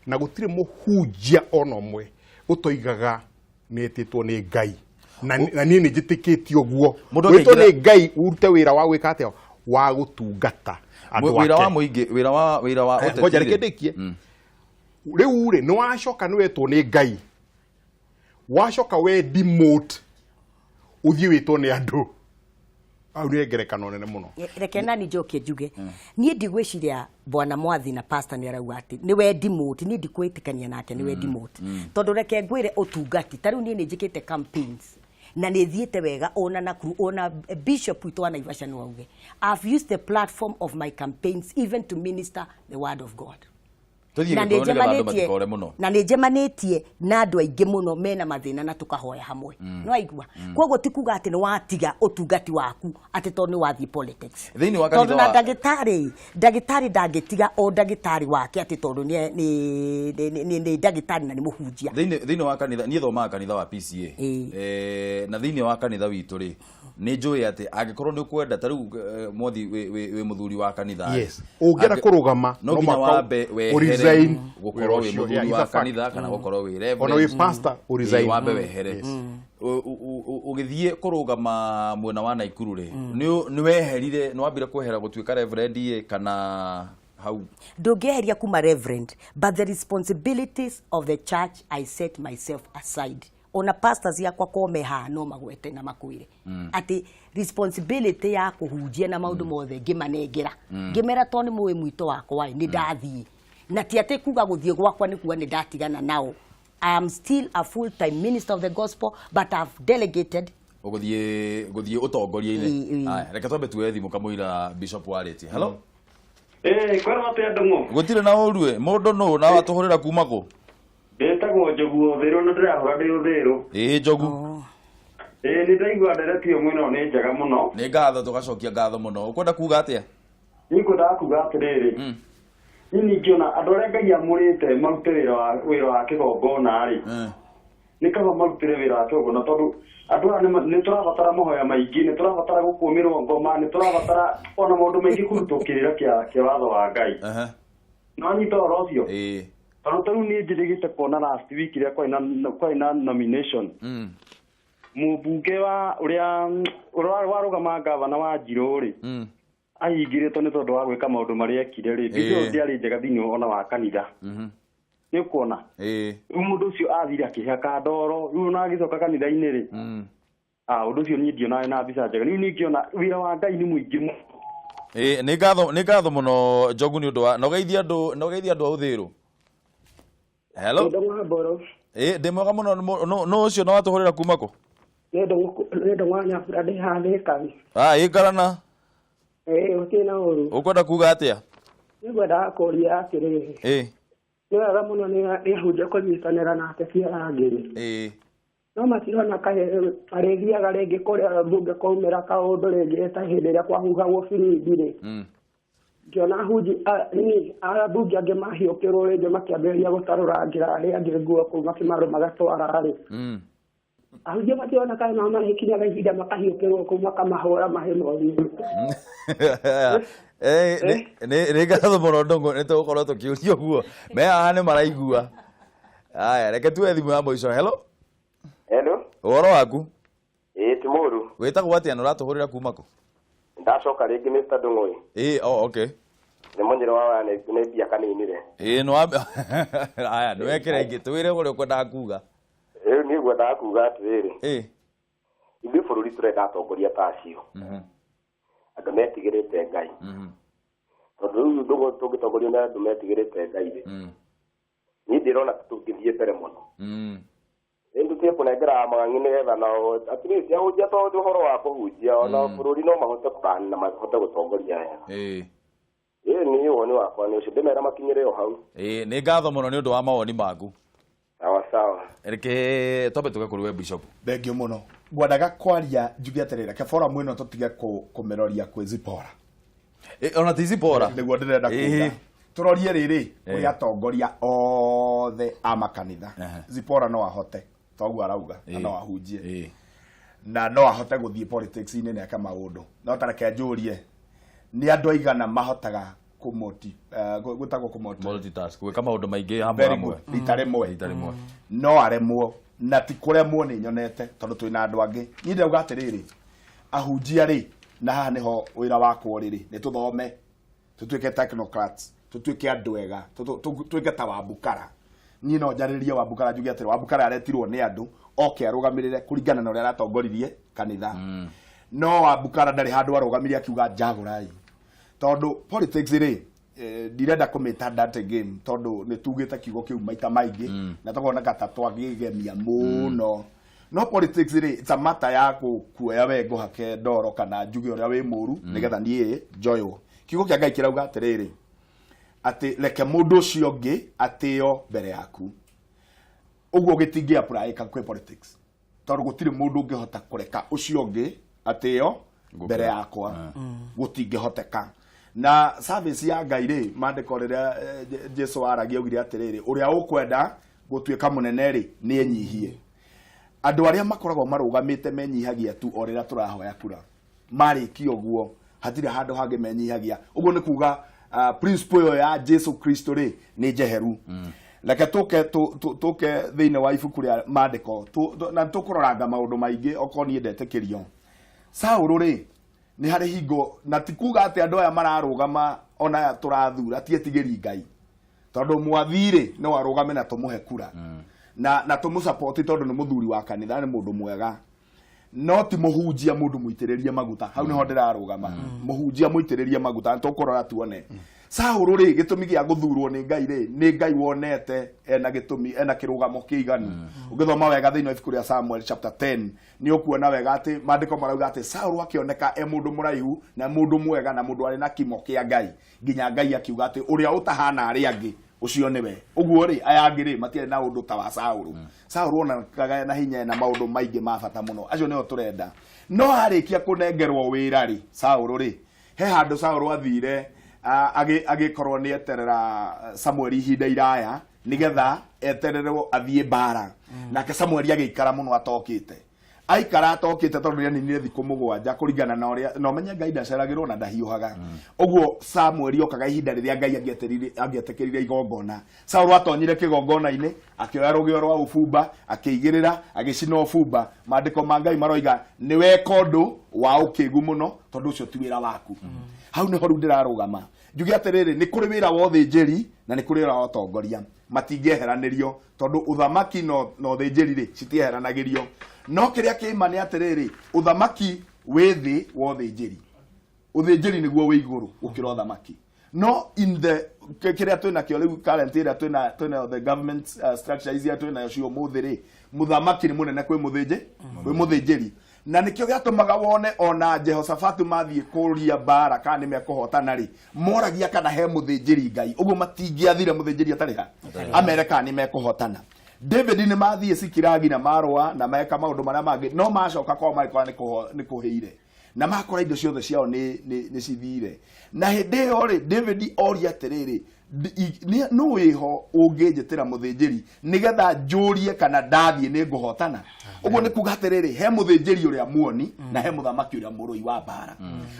Na gũtirĩ mũhunjia ona ũmwe ũtoigaga nĩ etĩtwo nĩ Ngai. Na niĩ nĩ njĩtĩkĩtie ũguo. Mũndũ Wĩtwo akĩingĩra nĩ Ngai ũrute wĩra wa gwĩka atĩa? Wa gũtungata andũ Wĩra wa ake. mũingĩ, wĩra wa ũteti Ngoja rĩ. reke ndĩkie. Rĩu rĩ, nĩ wacoka nĩ wetwo nĩ Ngai. Wacoka we demote ũthiĩ wĩtwo nĩ andũ. Hau nĩ ngerekano nene mũno. Reke nani njokie njuge. Niĩ ndigwĩciria Bwana Mwathi na pastor nĩ arauga atĩ nĩ we demote, niĩ ndikwĩtĩkania nake nĩ we demote. Tondũ reke ngwĩre ũtungati, ta rĩu niĩ nĩ njĩkĩte campaigns na nĩ thiĩte wega ona Nakuru, ona bishop witũ wa Naivasha no auge. I've used the platform of my campaigns even to minister the word of God. Tũthiĩ Na nĩ Gĩkũyũ nĩgetha andũ njemanĩtie- matikore mũno. na nĩ njemanĩtie na andũ aingĩ mũno mena mathĩna na tũkahoya hamwe. No aigua. Koguo ti kuga atĩ nĩ watiga ũtungati waku atĩ tondũ nĩ wathiĩ politics. Thĩinĩ wa Tondũ kanitha na wa ndagĩtarĩ ndangĩtiga o ndagĩtarĩ wake atĩ tondũ nĩ ndagĩtarĩ na nĩ mũhunjia. Thĩinĩ wa kanitha, niĩ thomaga kanitha wa PCA. Na thĩinĩ wa kanitha witũ rĩ, nĩ njũĩ atĩ angĩkorwo nĩ ũkwenda ta rĩu, Mwathi wĩ mũthuri wa kanitha rĩ, Yes. Ũngĩenda kũrũgama, no no nginya mũhaka wambe wehere ũresign gũkorwo wĩra wĩ ũcio. mũthuri Yeah, it's wa a fact. kanitha kana gũkorwo wĩ reverend. Ona wĩ pastor, ũresign. Ĩĩ, wambe wehere. Yes. Ũgĩthiĩ kũrũgama mwena wa Naikuru rĩ, nĩ weherire, nĩ wambire kwehera gũtuĩka reverend ĩ, kana hau? Ndũngĩeheria kuma reverend, but the responsibilities of the church I set myself aside. Ona pastors yakwa ko me haha no magwete na makwĩre atĩ responsibility ya kũhunjia na maũndũ mothe ngĩmanengera, ngĩmera tondũ nĩ mũĩ mwito wakwa ĩ, nĩ ndathiĩ, na ti atĩ kuga gũthiĩ gwakwa nĩ kuga nĩ ndatigana nao. I am still a full time minister of the gospel, but I've delegated. Ũgũthiĩ ũtongoria-inĩ. Aya, reke twambe tuoe thimũ kamũira Bishop warĩtie. Hello. Kwĩrwo atĩa Ndung'u? Gũtirĩ na ũru ĩ, mũndũ nũ na watũhũrĩra kuma kũ? Ndĩtagwo Njogu Ũthĩrũ na ndĩrahũra ndĩ Ũthĩrũ. Ĩĩ Njogu. Nĩ ndaigua ndereti ĩyo mwĩna nĩ njega mũno. Nĩ ngatho, tũgacokia ngatho mũno. Ũkwenda kuga atĩa? Niĩ ngwendaga kuga atĩrĩrĩ. Niĩ ningĩona andũ arĩa Ngai amũrĩte marute wĩra wa kĩgongona rĩ. Nĩ kaba marutĩre wĩra wa kĩgongona tondũ andũ aya nĩ tũrabatara mahoya maingĩ, nĩ tũrabatara gũkũmĩrwo ngoma, nĩ tũrabatara ona maũndũ maingĩ kũrutwo kĩrĩra kĩa watho wa Ngai. No nyita ũhoro ũcio? Tondũ ta rĩu niĩ njĩrĩgĩte kuona last week rĩrĩa kwarĩ na nomination. Mũmbunge wa ũrĩa, ũrĩa warũgama gavana wa Njirũ rĩ, ahingĩrĩtwo nĩ tondũ wa gwĩka maũndũ marĩa ekire rĩ, mbica ĩyo ndĩarĩ njega thĩinĩ ona wa kanitha. Nĩ ũkuona? Rĩu mũndũ ũcio athire akĩhaka ndoro, rĩu ona agĩcoka kanitha-inĩ rĩ, ũndũ ũcio niĩ ndionaga na mbica njega. Rĩu niĩ ngĩona wĩra wa Ngai nĩ mũingĩ mũno. Nĩ ngatho mũno Njogu nĩ ũndũ wa, na ũgeithie andũ, na ũgeithie andũ a Ũthĩrũ. Hello. Nĩ ndong'wa Mboro. Ndĩ mwega mũno, nũ ũcio na watũhũrĩra kuma kũ? Nĩ ndong'wa Nyambura, ndĩ haha Thĩka. Ĩ ngarana. Gũtirĩ na ũru. Ũkwenda kuga atĩa? Nĩ ngwendaga kũũria atĩrĩrĩ. Nĩ wega mũno nĩ ahunjia kũnyitanĩra na ateti arĩa angĩ. No matirona kaĩ marĩthiaga rĩngĩ kũrĩa mbunge kwaumĩra kaũndũ rĩngĩ ta hĩndĩ ĩrĩa kwahuhagwo birimbi rĩ. Ngĩona hunji nini ambunge angĩ mahiũkĩrwo rĩngĩ makĩambĩrĩria gũtarũrangĩra arĩa angĩ nguo kũu makĩmarũ magatwara rĩ. Ahunjia matirona kaĩ nao marĩkinyaga ihinda makahiũkĩrwo kũu makamahũra mahĩ mothiũ. Eh, nĩ ngatho mũno Ndũng'ũ, nĩ tũgũkorwo tũkĩũria ũguo me haha nĩ maraigua. Aya, reke tuoe thimũ ya mũico. Hello. Hello. Ũhoro waku? Ĩĩ ti mũru. Wĩtagwo atĩa na ũratũhũrĩra kuma kũ? Ndacoka rĩngĩ Mr. Ndung'u. Ĩĩ, oh, okay. Nĩ mũnyĩrĩ wa waya nĩ mbia kaninire. Ĩĩ, nĩ wa Aya, nĩ wekĩra ingĩ, twĩre ũrĩa ũkwendaga kuga. Rĩu niĩ ngwendaga kuga atĩrĩrĩ. Ĩĩ. Ithuĩ bũrũri tũrenda atongoria ta acio. Andũ metigĩrĩte Ngai. Tondũ rĩu ndũgũ tũngĩtongorio nĩ andũ metigĩrĩte Ngai rĩ. Niĩ ndĩrona tũngĩthiĩ mbere mũno. Rĩu tũtige kũnengera mang'ang'i nĩgetha nao at least ahunjia tondũ ũhoro wa kũhunjia ona bũrũri no mahote kũrani na mahote gũtongoria wega. Ĩĩ niĩ woni wakwa nĩ ũcio ndĩmera makinyĩre o hau. Ĩĩ, nĩ ngatho mũno nĩ ũndũ wa mawoni maku. Sawa sawa. Reke twambe tũke kũrĩ we Bishop. Thengiũ mũno. Ngwendaga kwaria njuge atĩrĩrĩ, reke forum ĩno tũtige kũmĩroria kwĩ Zipporah. Ona ti Zipporah. Nĩguo ndĩrenda kuga. Tũrorie rĩrĩ kũrĩ atongoria othe a makanitha. Zipporah no ahote toguo arauga na no ahunjie na no ahote gũthiĩ politics-inĩ na eke maũndũ. No ta reke njũrie, nĩ andũ aigana mahotaga kũmoti gwĩtagwo kũmoti multitask, gwĩka maũndũ maingĩ hamwe Very hamwe. good. Rita rĩmwe. Rita rĩmwe. No aremwo na ti kũremwo nĩ nyonete tondũ twĩna andũ angĩ. Niĩ ndĩrauga atĩrĩrĩ, ahunjia rĩ, na haha nĩho wĩra wakwa ũrĩ rĩ, nĩ tũthome tũtuĩke technocrats, tũtuĩke andũ ega, tuĩke ta Wambukara. Niĩ no njarĩrĩrie Wambukara njuge atĩrĩ, Wambukara aretirwo nĩ andũ oke arũgamĩrĩre kũringana na ũrĩa aratongoririe kanitha. No Wambukara ndarĩ handũ arũgamire akiuga njagũrai. Tondũ politics rĩ, ndirenda kũmĩta dirty game tondũ nĩ tugĩte kiugo kĩu maita maingĩ na tũkoneka ta twagĩgemia mũno. No politics rĩ, it's a matter ya kuoya we ngũhake ndoro kana njuge ũrĩa wĩ mũru nĩgetha niĩ njoywo. Kiugo kĩa Ngai kĩrauga atĩrĩrĩ, atĩ reke mũndũ ũcio ũngĩ atĩo mbere yaku. Ũguo gĩtingĩ apply kwĩ politics tondũ gũtirĩ mũndũ ũngĩhota kũreka ũcio ũngĩ atĩo mbere yakwa, gũtingĩhoteka. Na service ya Ngai rĩ, maandĩko rĩrĩa Jesu aragia augire atĩrĩrĩ, ũrĩa ũkwenda gũtuĩka mũnene rĩ, nĩ enyihie. Andũ arĩa makoragwo marũgamĩte menyihagia tu o rĩrĩa tũrahoya kura. Marĩkia ũguo hatirĩ handũ hangĩ menyihagia. Ũguo nĩ kuga principle ĩyo ya Jesu Kristo rĩ nĩ njeheru. Reke tũke tũke thĩinĩ wa ibuku rĩa maandĩko na tũkũroranga maũndũ maingĩ okorwo niĩ ndetĩkĩrio. Saũlũ rĩ, nĩ harĩ hingo, na ti kuga atĩ andũ aya mararũgama ona aya tũrathura ti etigĩri Ngai, tondũ mwathi rĩ no arũgame na tũmũhe kura na tũmũsupport tondũ nĩ mũthuri wa kanitha, nĩ mũndũ mwega, no ti mũhunjia mũndũ mũitĩrĩrie maguta. Hau nĩho ndĩrarũgama, mũhunjia mũitĩrĩrie maguta tũkũrora tuone. Saũlũ rĩ, gĩtũmi gĩa gũthurwo nĩ Ngai rĩ, nĩ Ngai wonete ena gĩtũmi, ena kĩrũgamo kĩiganu. Ũngĩthoma wega thĩinĩ wa ibuku rĩa Samuel chapter 10 nĩ ũkuona wega atĩ maandĩko marauga atĩ Saũlũ akĩoneka e mũndũ mũraihu na mũndũ mwega na mũndũ arĩ na kimo kĩa Ngai, nginya Ngai akiuga atĩ ũrĩa ũtahana arĩa angĩ ũcio nĩwe. Ũguo rĩ, aya angĩ rĩ matiarĩ na ũndũ ta wa Saũlũ. Saũlũ onekaga na hinya na maũndũ maingĩ ma bata mũno, acio nĩo tũrenda. No arĩkia kũnengerwo wĩra rĩ, Saũlũ rĩ, he handũ Saũlũ athire agĩkorwo nĩ eterera Samueli ihinda iraya nĩgetha etererwo athiĩ mbara. Nake Samueli agĩikara mũno atokĩte. Aikara atokĩte tondũ nĩaninire thikũ mũgwanja kũringana na ũrĩa, na ũmenye Ngai ndaceragĩrwo na ndahiũhaga. Ũguo Samueli okaga ihinda rĩrĩa Ngai angĩetĩkĩrire igongona. Saũlũ atonyire kĩgongona-inĩ, akĩoya rũgĩo rwa ũbumba, akĩigĩrĩra, agĩcina ũbumba. Maandĩko ma Ngai maroiga nĩ weka ũndũ wa ũkĩgu mũno tondũ ũcio ti wĩra waku. Hau nĩho rĩu ndĩrarũgama. Njuge atĩrĩrĩ, nĩ kũrĩ wĩra wa ũthĩnjĩri na nĩ kũrĩ wĩra wa ũtongoria. Matingĩeheranĩrio tondũ ũthamaki na ũthĩnjĩri rĩ citieheranagĩrio. No kĩrĩa kĩma nĩ atĩrĩrĩ, ũthamaki wĩ thĩ wa ũthĩnjĩri. Ũthĩnjĩri nĩguo wĩ igũrũ gũkĩra ũthamaki. No in the kĩrĩa twĩnakĩo rĩu current ĩrĩa twĩnayo the government structure iria twĩnayo cia ũmũthĩ rĩ, mũthamaki nĩ mũnene kwĩ mũthĩnjĩ, kwĩ mũthĩnjĩri. Na nĩkĩo gĩatũmaga wone ona Jehoshafatu mathiĩ kũria mbara kana nĩ mekũhotana rĩ, moragia kana he mũthĩnjĩri Ngai. Ũguo matingĩathire mũthĩnjĩri atarĩ ha, amere kana nĩ mekũhotana. David nĩ mathiĩ Cikiragi na marũa na meka maũndũ marĩa mangĩ, no macoka kwao magĩkora nĩ kũhĩire na makora indo ciothe ciao nĩ cithire. Na hĩndĩ ĩyo rĩ, David oria atĩrĩrĩ, nũ wĩho ũngĩnjĩtĩra mũthĩnjĩri nĩgetha njũrie kana ndathiĩ nĩ ngũhotana? Ũguo nĩ kuga atĩrĩrĩ, he mũthĩnjĩri ũrĩa muoni na he mũthamaki ũrĩa mũrũi wa mbara.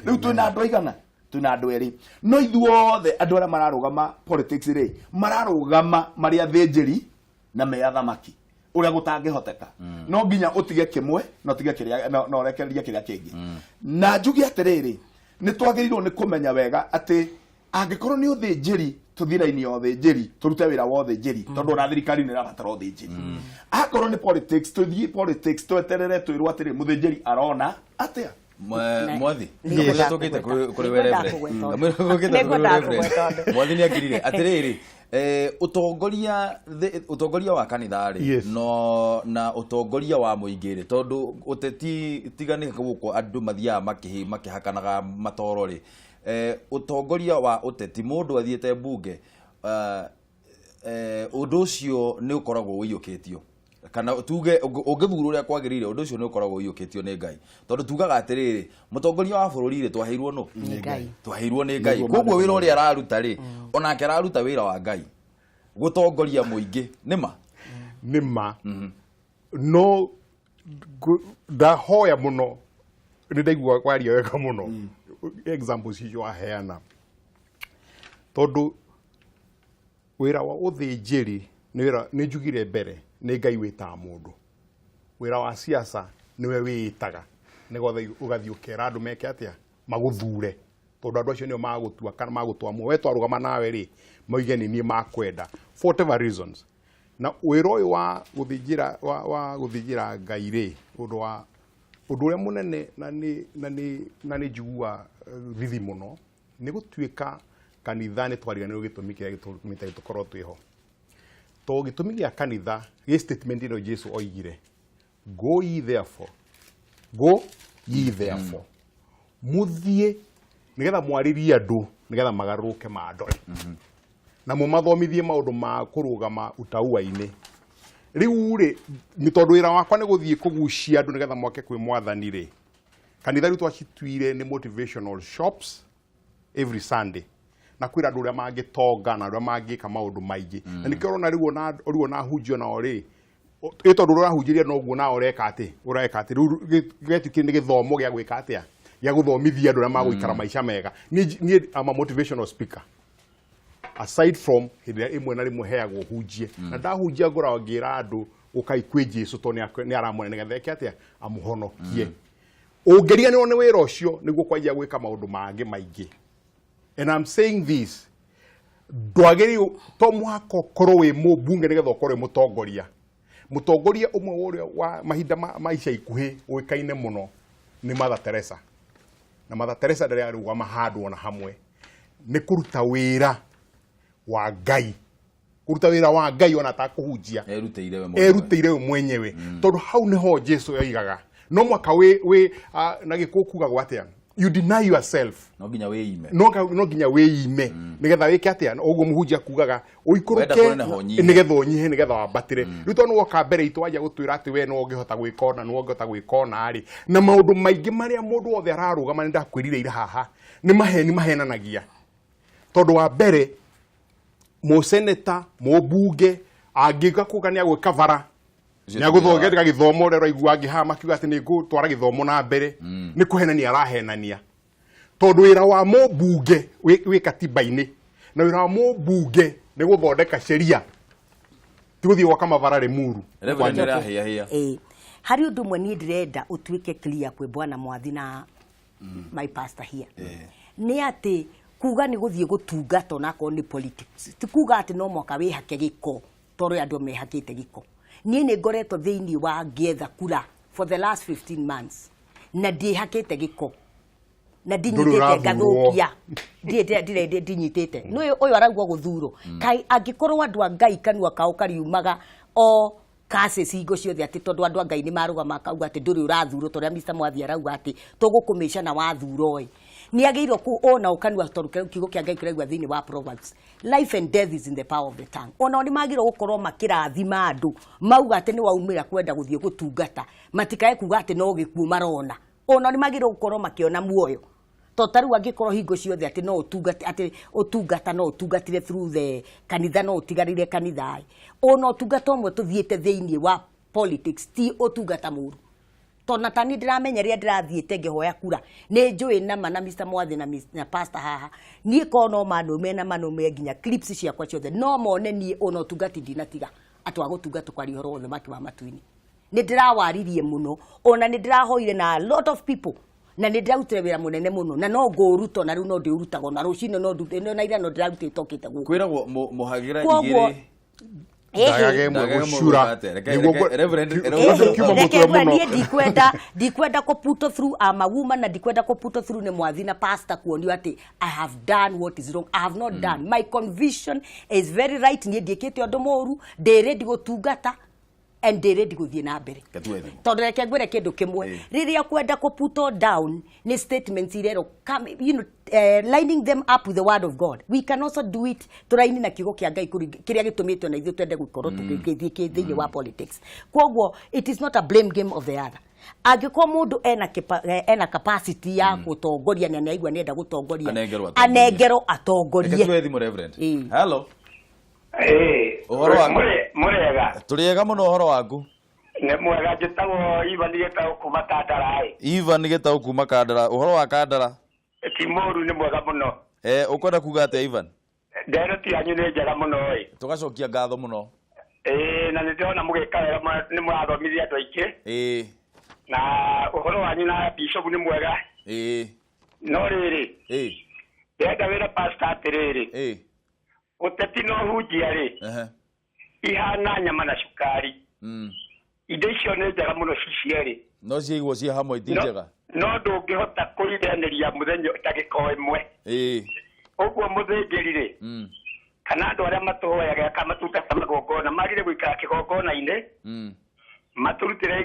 Rĩu twĩna andũ aigana? Twĩna andũ erĩ. No ithuothe andũ arĩa mararũgama politics rĩ, mararũgama marĩ athĩnjĩri na me athamaki, ũrĩa gũtangĩhoteka. No nginya ũtige kĩmwe na ũtige kĩrĩa na ũrekererie kĩrĩa kĩngĩ. Na njuge atĩrĩrĩ, nĩ twagĩrĩirwo nĩ kũmenya wega atĩ angĩkorwo nĩ ũthĩnjĩri, tũthiĩ raini ya ũthĩnjĩri, tũrute wĩra wa ũthĩnjĩri, tondũ ona thirikari nĩ ĩrabatara ũthĩnjĩri. Akorwo nĩ politics, tũthiĩ politics, tweterere twĩrwo atĩrĩ, mũthĩnjĩri arona atĩa. Mwathi, nĩngwendaga tũkĩte kũrĩ we Reverend. Kamũira tũkĩte kũrĩ we Reverend. Mwathi nĩ akirire atĩrĩrĩ, ũtongoria wa kanitha rĩ, no na ũtongoria wa mũingĩ rĩ, tondũ ũteti tiga nĩ gũkũ andũ mathiaga makĩhakanaga matoro rĩ, ũtongoria wa ũteti, mũndũ athiĩte mbunge, ũndũ ũcio nĩ ũkoragwo ũiyũkĩtio, kana tuge ũngĩthurwo ũrĩa kwagĩrĩire, ũndũ ũcio nĩ ũkoragwo ũiyũkĩtio nĩ Ngai, tondũ tugaga atĩrĩrĩ, mũtongoria wa bũrũri rĩ, twaheirwo nũ? Nĩ Ngai. Twaheirwo nĩ Ngai. Koguo wĩra ũrĩa araruta rĩ, onake araruta wĩra wa Ngai gũtongoria mũingĩ. Nĩ ma? Nĩ ma. No ndahoya mũno, nĩ ndaigua kwaria wega mũno examples icio waheana, tondũ wĩra wa ũthĩnjĩri nĩ wĩra nĩ njugire mbere nĩ Ngai wĩtaga mũndũ. Wĩra wa siasa nĩwe wĩĩtaga, nĩgetha ũgathiĩ ũkera andũ meke atĩa, magũthure, tondũ andũ acio nĩo magũtua kana magũtwamua. We twarũgama nawe rĩ, moige nĩ niĩ makwenda for whatever reasons. Na wĩra ũyũ wa gũthĩnjĩra wa gũthĩnjĩra Ngai rĩ, ũndũ wa ũndũ ũrĩa mũnene na nĩ njigua thithi mũno nĩ gũtuĩka kanitha nĩ twariganĩrwo gĩtũmi kĩrĩa gĩtũmĩte tũkorwo twĩho, to gĩtũmi gĩa kanitha gĩ statement ĩno Jesu oigire, "Go ye therefore, go ye therefore," mũthiĩ nĩgetha mwarĩrie andũ nĩgetha magarũrũke mandore na mũmathomithie maũndũ ma kũrũgama utaua-inĩ. Rĩu rĩ, nĩ tondũ wĩra wakwa nĩ gũthiĩ kũgucia andũ nĩgetha moke kwĩ Mwathani rĩ, kanitha rĩu twacituire nĩ motivational shops every Sunday, na kwĩra andũ ũrĩa mangĩtonga na ũrĩa mangĩka maũndũ maingĩ. Na nĩkĩo ũrona rĩu ona ahunjia nao rĩ, ĩ tondũ ũrĩa ũrahunjĩria noguo nawe ũreka atĩ rĩu gĩtuĩkire nĩ gĩthomo gĩa gwĩka atĩa, gĩa gũthomithia andũ ũrĩa magũikara maica mega. Niĩ I'm a motivational speaker aside from hĩndĩ ĩrĩa ĩmwe na rĩmwe heagwo hunjie, na ndahunjia ngoragwo ngĩra andũ ũkai kwĩ Jesu, tondũ nĩ aramwena nĩgetha eke atĩa, amũhonokie. Ũngĩriganĩrwo nĩ wĩra ũcio nĩguo kwanjia gwĩka maũndũ mangĩ maingĩ. And I'm saying this, ndwagĩrĩirwo to mũhaka ũkorwo wĩ mũmbunge nĩgetha ũkorwo wĩ mũtongoria. Mũtongoria ũmwe wa ũrĩa wa mahinda ma ica ikuhĩ ũĩkaine mũno nĩ Mother Teresa, na Mother Teresa ndarĩ arũgama handũ ona hamwe, nĩ kũruta wĩra wa Ngai, kũruta wĩra wa Ngai ona atakũhunjia. Erutĩire we mwenyewe. Erutĩire we mwenyewe, tondũ hau nĩho Jesu yoigaga no mwaka wĩ na gĩkũyũ kugagwo atĩa, you deny yourself. No nginya wĩime. No nginya wĩime nĩgetha wĩke atĩa, ũguo mũhunjia kugaga ũikũrũke. Wenda kũneneha ũnyihe. Nĩgetha ũnyihe, nĩgetha wambatĩre. Rĩu tondũ nĩwoka mbere itũ wanjia gũtwĩra atĩ we no ũngĩhota gwĩka ũna, nĩ ũngĩhota gwĩka ũna rĩ, na maũndũ maingĩ marĩa mũndũ wothe ararũgama, nĩ ndakwĩrire ira haha, nĩ maheni mahenanagia, tondũ wa mbere mũseneta, mũmbunge angĩka kuga nĩ agwĩka bara, Ũcio nĩ ti wĩra agũthondeka gĩthomo, ũrĩa ũraigua angĩ haha makiuga atĩ nĩ ngũtwara gĩthomo na mbere, nĩ kũhenania arahenania, tondũ wĩra wa mũmbunge wĩ katiba-inĩ, na wĩra wa mũmbunge nĩ gũthondeka sheria, ti gũthiĩ gwaka mabara Rĩmuru. Reverend nĩ arahĩahĩa. Ĩĩ, harĩ ũndũ ũmwe niĩ ndĩrenda ũtuĩke clear kwĩ bwana Mwathi na my pastor here, nĩ atĩ kuga nĩ gũthiĩ gũtungata onakorwo nĩ politics ti kuga atĩ no mwaka wĩhake gĩko tondũ andũ mehakĩte gĩko. Niĩ nĩ ngoretwo thĩinĩ wa ngĩetha kura for the last 15 months na ndiĩhakĩte gĩko na ndinyitĩte ũrathurwo. Ngathũkia ndinyitĩte nĩ ũyũ arauga gũthurwo. Kaĩ angĩkorwo andũ a Ngai kanua kao kariumaga o curses hingo ciothe, atĩ tondũ andũ a Ngai nĩ marũgama akauga atĩ ndũrĩ ũrathurwo, tondũ Mr. Mwathi arauga atĩ tũgũkũmĩca na wathurwo ĩ. Nĩ agĩrĩirwo ku ona ũkanua tondũ kiugo kĩa Ngai kĩraigua thĩinĩ wa Proverbs, life and death is in the power of the tongue. Ona nĩ magĩrĩirwo gũkorwo makĩrathima andũ mauga atĩ nĩ waumĩra kwenda gũthiĩ gũtungata, matikae kuga atĩ no gĩkuũ marona. Ona nĩ magĩrĩirwo gũkorwo makĩona muoyo. To ta rĩu angĩkorwo hingo ciothe atĩ no ũtungate, atĩ ũtungata no ũtungatire through the kanitha, no ũtigarire kanitha. Ona ũtungata ũmwe tũthiĩte thĩinĩ wa politics ti ũtungata mũru. Tondũ na tani ndĩramenya rĩrĩa ndĩrathiĩte ngĩhoya kura, nĩ njũĩ nama na Mr. Mwathi na pastor haha, niĩ korwo no manũme na manũme nginya clips ciakwa ciothe no mone niĩ ona ũtungati ndinatiga atĩ wa gũtungata kwaria ũhoro wa ũthamaki wa matu-inĩ. Nĩ ndĩrawaririe mũno, ona nĩ ndĩrahoire na a lot of people, na nĩ ndĩrarutire wĩra mũnene mũno, na no ngũũruta na rĩu no ndĩũrutaga na rũcinĩ no ndute na ira no ndĩrarutĩte okĩte gũkũ. Kwĩragwo mũhagĩra igĩrĩ Ndagage ĩmwe gũcura. Reke niĩ ndikwenda kũ put through I'm a woman, na ndikwenda kũ put through nĩ mwathi na pastor kuonio atĩ I have done what is wrong. I have not done. My conviction is very right. Niĩ ndiĩkĩte ũndũ mũru, ndĩ ready gũtungata and ndĩ ready gũthiĩ na mbere. Tondũ reke ngwĩre kĩndũ kĩmwe, rĩrĩa kwenda kũ put down nĩ statements irerwo, you know, lining them up with the word of God. We can also do it tũraini na kiugo kĩa Ngai kĩrĩa gĩtũmĩte na ithuĩ twende gũkorwo tũgĩthiĩ thĩinĩ wa politics. Kwoguo it is not a blame game of the other. Angĩkorwo mũndũ ena capacity ya gũtongoria na nĩaigua nĩenda gũtongoria, anengerwo atongorie. Reke tuoe thimũ, Reverend. Hello. Ũhoro waku? Mũrega. Tũrĩega mũno, ũhoro waku? Nĩ mwega, njĩtagwo Ivan Gĩtaũ kuma Kandara. Ivan Gĩtaũ kuma Kandara, ũhoro wa Kandara? Ti mũru, nĩ mwega mũno. Ũkwenda kuga atĩa, Ivan? Ndereti yanyu nĩ njega mũno ĩ. Tũgacokia ngatho mũno. Na nĩ ndĩrona mũgĩka wega, nĩ mũrathomithia andũ aingĩ. Na ũhoro wanyu na bishop nĩ mwega. No rĩrĩ, ndĩrenda wĩra pastor atĩrĩrĩ, ũteti no hunjia rĩ, ihana nyama na cukari. Indo icio nĩ njega mũno ci cierĩ. No ciaigwo ciĩ hamwe ti njega. No ndũngĩhota kũiganĩria mũthenya ndagĩka o ĩmwe. Ũguo mũthĩnjĩri rĩ, kana andũ arĩa matũhoyaga kana matungata magongona magĩrĩire gũikara kĩgongona-inĩ, matũrutĩre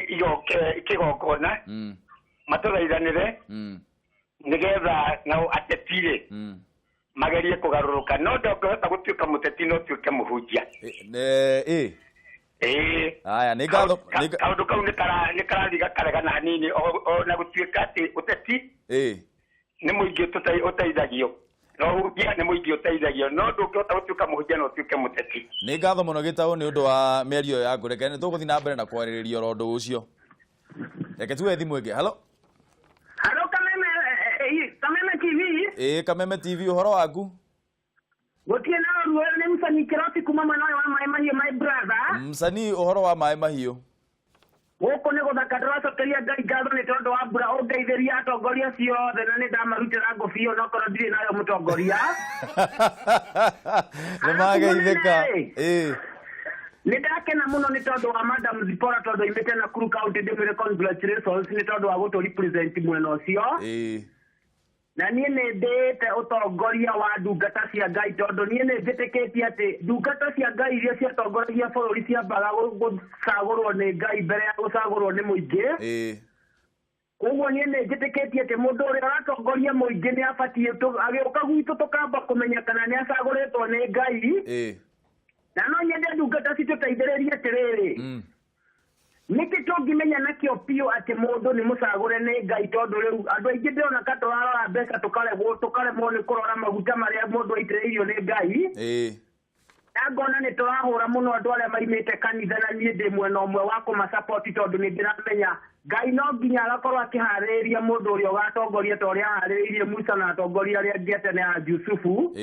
kĩgongona, matũthaithanĩre, nĩgetha nao ateti rĩ magerie kũgarũrũka. No ndũngĩhota gũtuĩka mũteti no ũtuĩke mũhunjia. Aya, nĩ ngatho. Kaũndũ kau nĩ karathiĩ gakaregana hanini, ona gũtuĩka atĩ ũteti nĩ mũingĩ ũteithagio, no ũhunjia nĩ mũingĩ ũteithagio, no ndũngĩhota gũtuĩka mũhunjia no ũtuĩke mũteti. Nĩ ngatho mũno Gĩtaũ nĩ ũndũ wa mĩario yaku. Reke nĩ tũgũthiĩ na mbere na kwarĩrĩria oro ũndũ ũcio. Reke tuoe thimũ ĩngĩ. Hello. Hello, Kameme TV. Kameme TV, ũhoro waku? Gũtirĩ na ũru, ũyũ nĩ Msanii Kĩroti kuma mwena ũyũ wa Maĩ Mahiũ, my brother. Msanii, ũhoro wa Maĩ Mahiũ? Gũkũ nĩ gũthaka, ndĩracokeria Ngai ngatho nĩ tondũ wa mbura ũngeithĩria atongoria ciothe, na nĩ ndamarutĩra ngũbia onokorwo ndirĩ nayo mũtongoria. Nĩ mageithĩka. Nĩ ndakena mũno nĩ tondũ wa Madam Zipporah, tondũ aimĩte Nakuru County, ndĩmwĩre congratulations nĩ tondũ wa gũtũ represent mwena ũcio. Na niĩ nĩ ndĩĩte ũtongoria wa ndungata cia Ngai, tondũ niĩ nĩ njĩtĩkĩtie atĩ ndungata cia Ngai iria ciatongoragia bũrũri ciambaga gũcagũrwo nĩ Ngai mbere ya gũcagũrwo nĩ mũingĩ. Koguo niĩ nĩ njĩtĩkĩtie atĩ mũndũ ũrĩa ũratongoria mũingĩ nĩ abatiĩ agĩũka gwitũ tũkamba kũmenya kana nĩ acagũrĩtwo nĩ Ngai. Na no nyende ndungata citũteithĩrĩrie atĩrĩrĩ, nĩkĩ tũngĩmenya nakĩo biũ atĩ mũndũ nĩ mũcagũre nĩ Ngai, tondũ rĩu andũ aingĩ ndĩrona ta tũrarora mbeca tũkaremwo nĩ kũrora maguta marĩa mũndũ aitĩrĩirio nĩ Ngai. Na ngona nĩ tũrahũra mũno andũ arĩa maimĩte kanitha, na niĩ ndĩ mwena ũmwe wa kũmasupport, tondũ nĩ ndĩramenya Ngai no nginya agakorwo akĩharĩrĩria mũndũ ũrĩa ũgatongoria ta ũrĩa aharĩrĩirie Musa na atongoria arĩa angĩ a tene a Jusufu.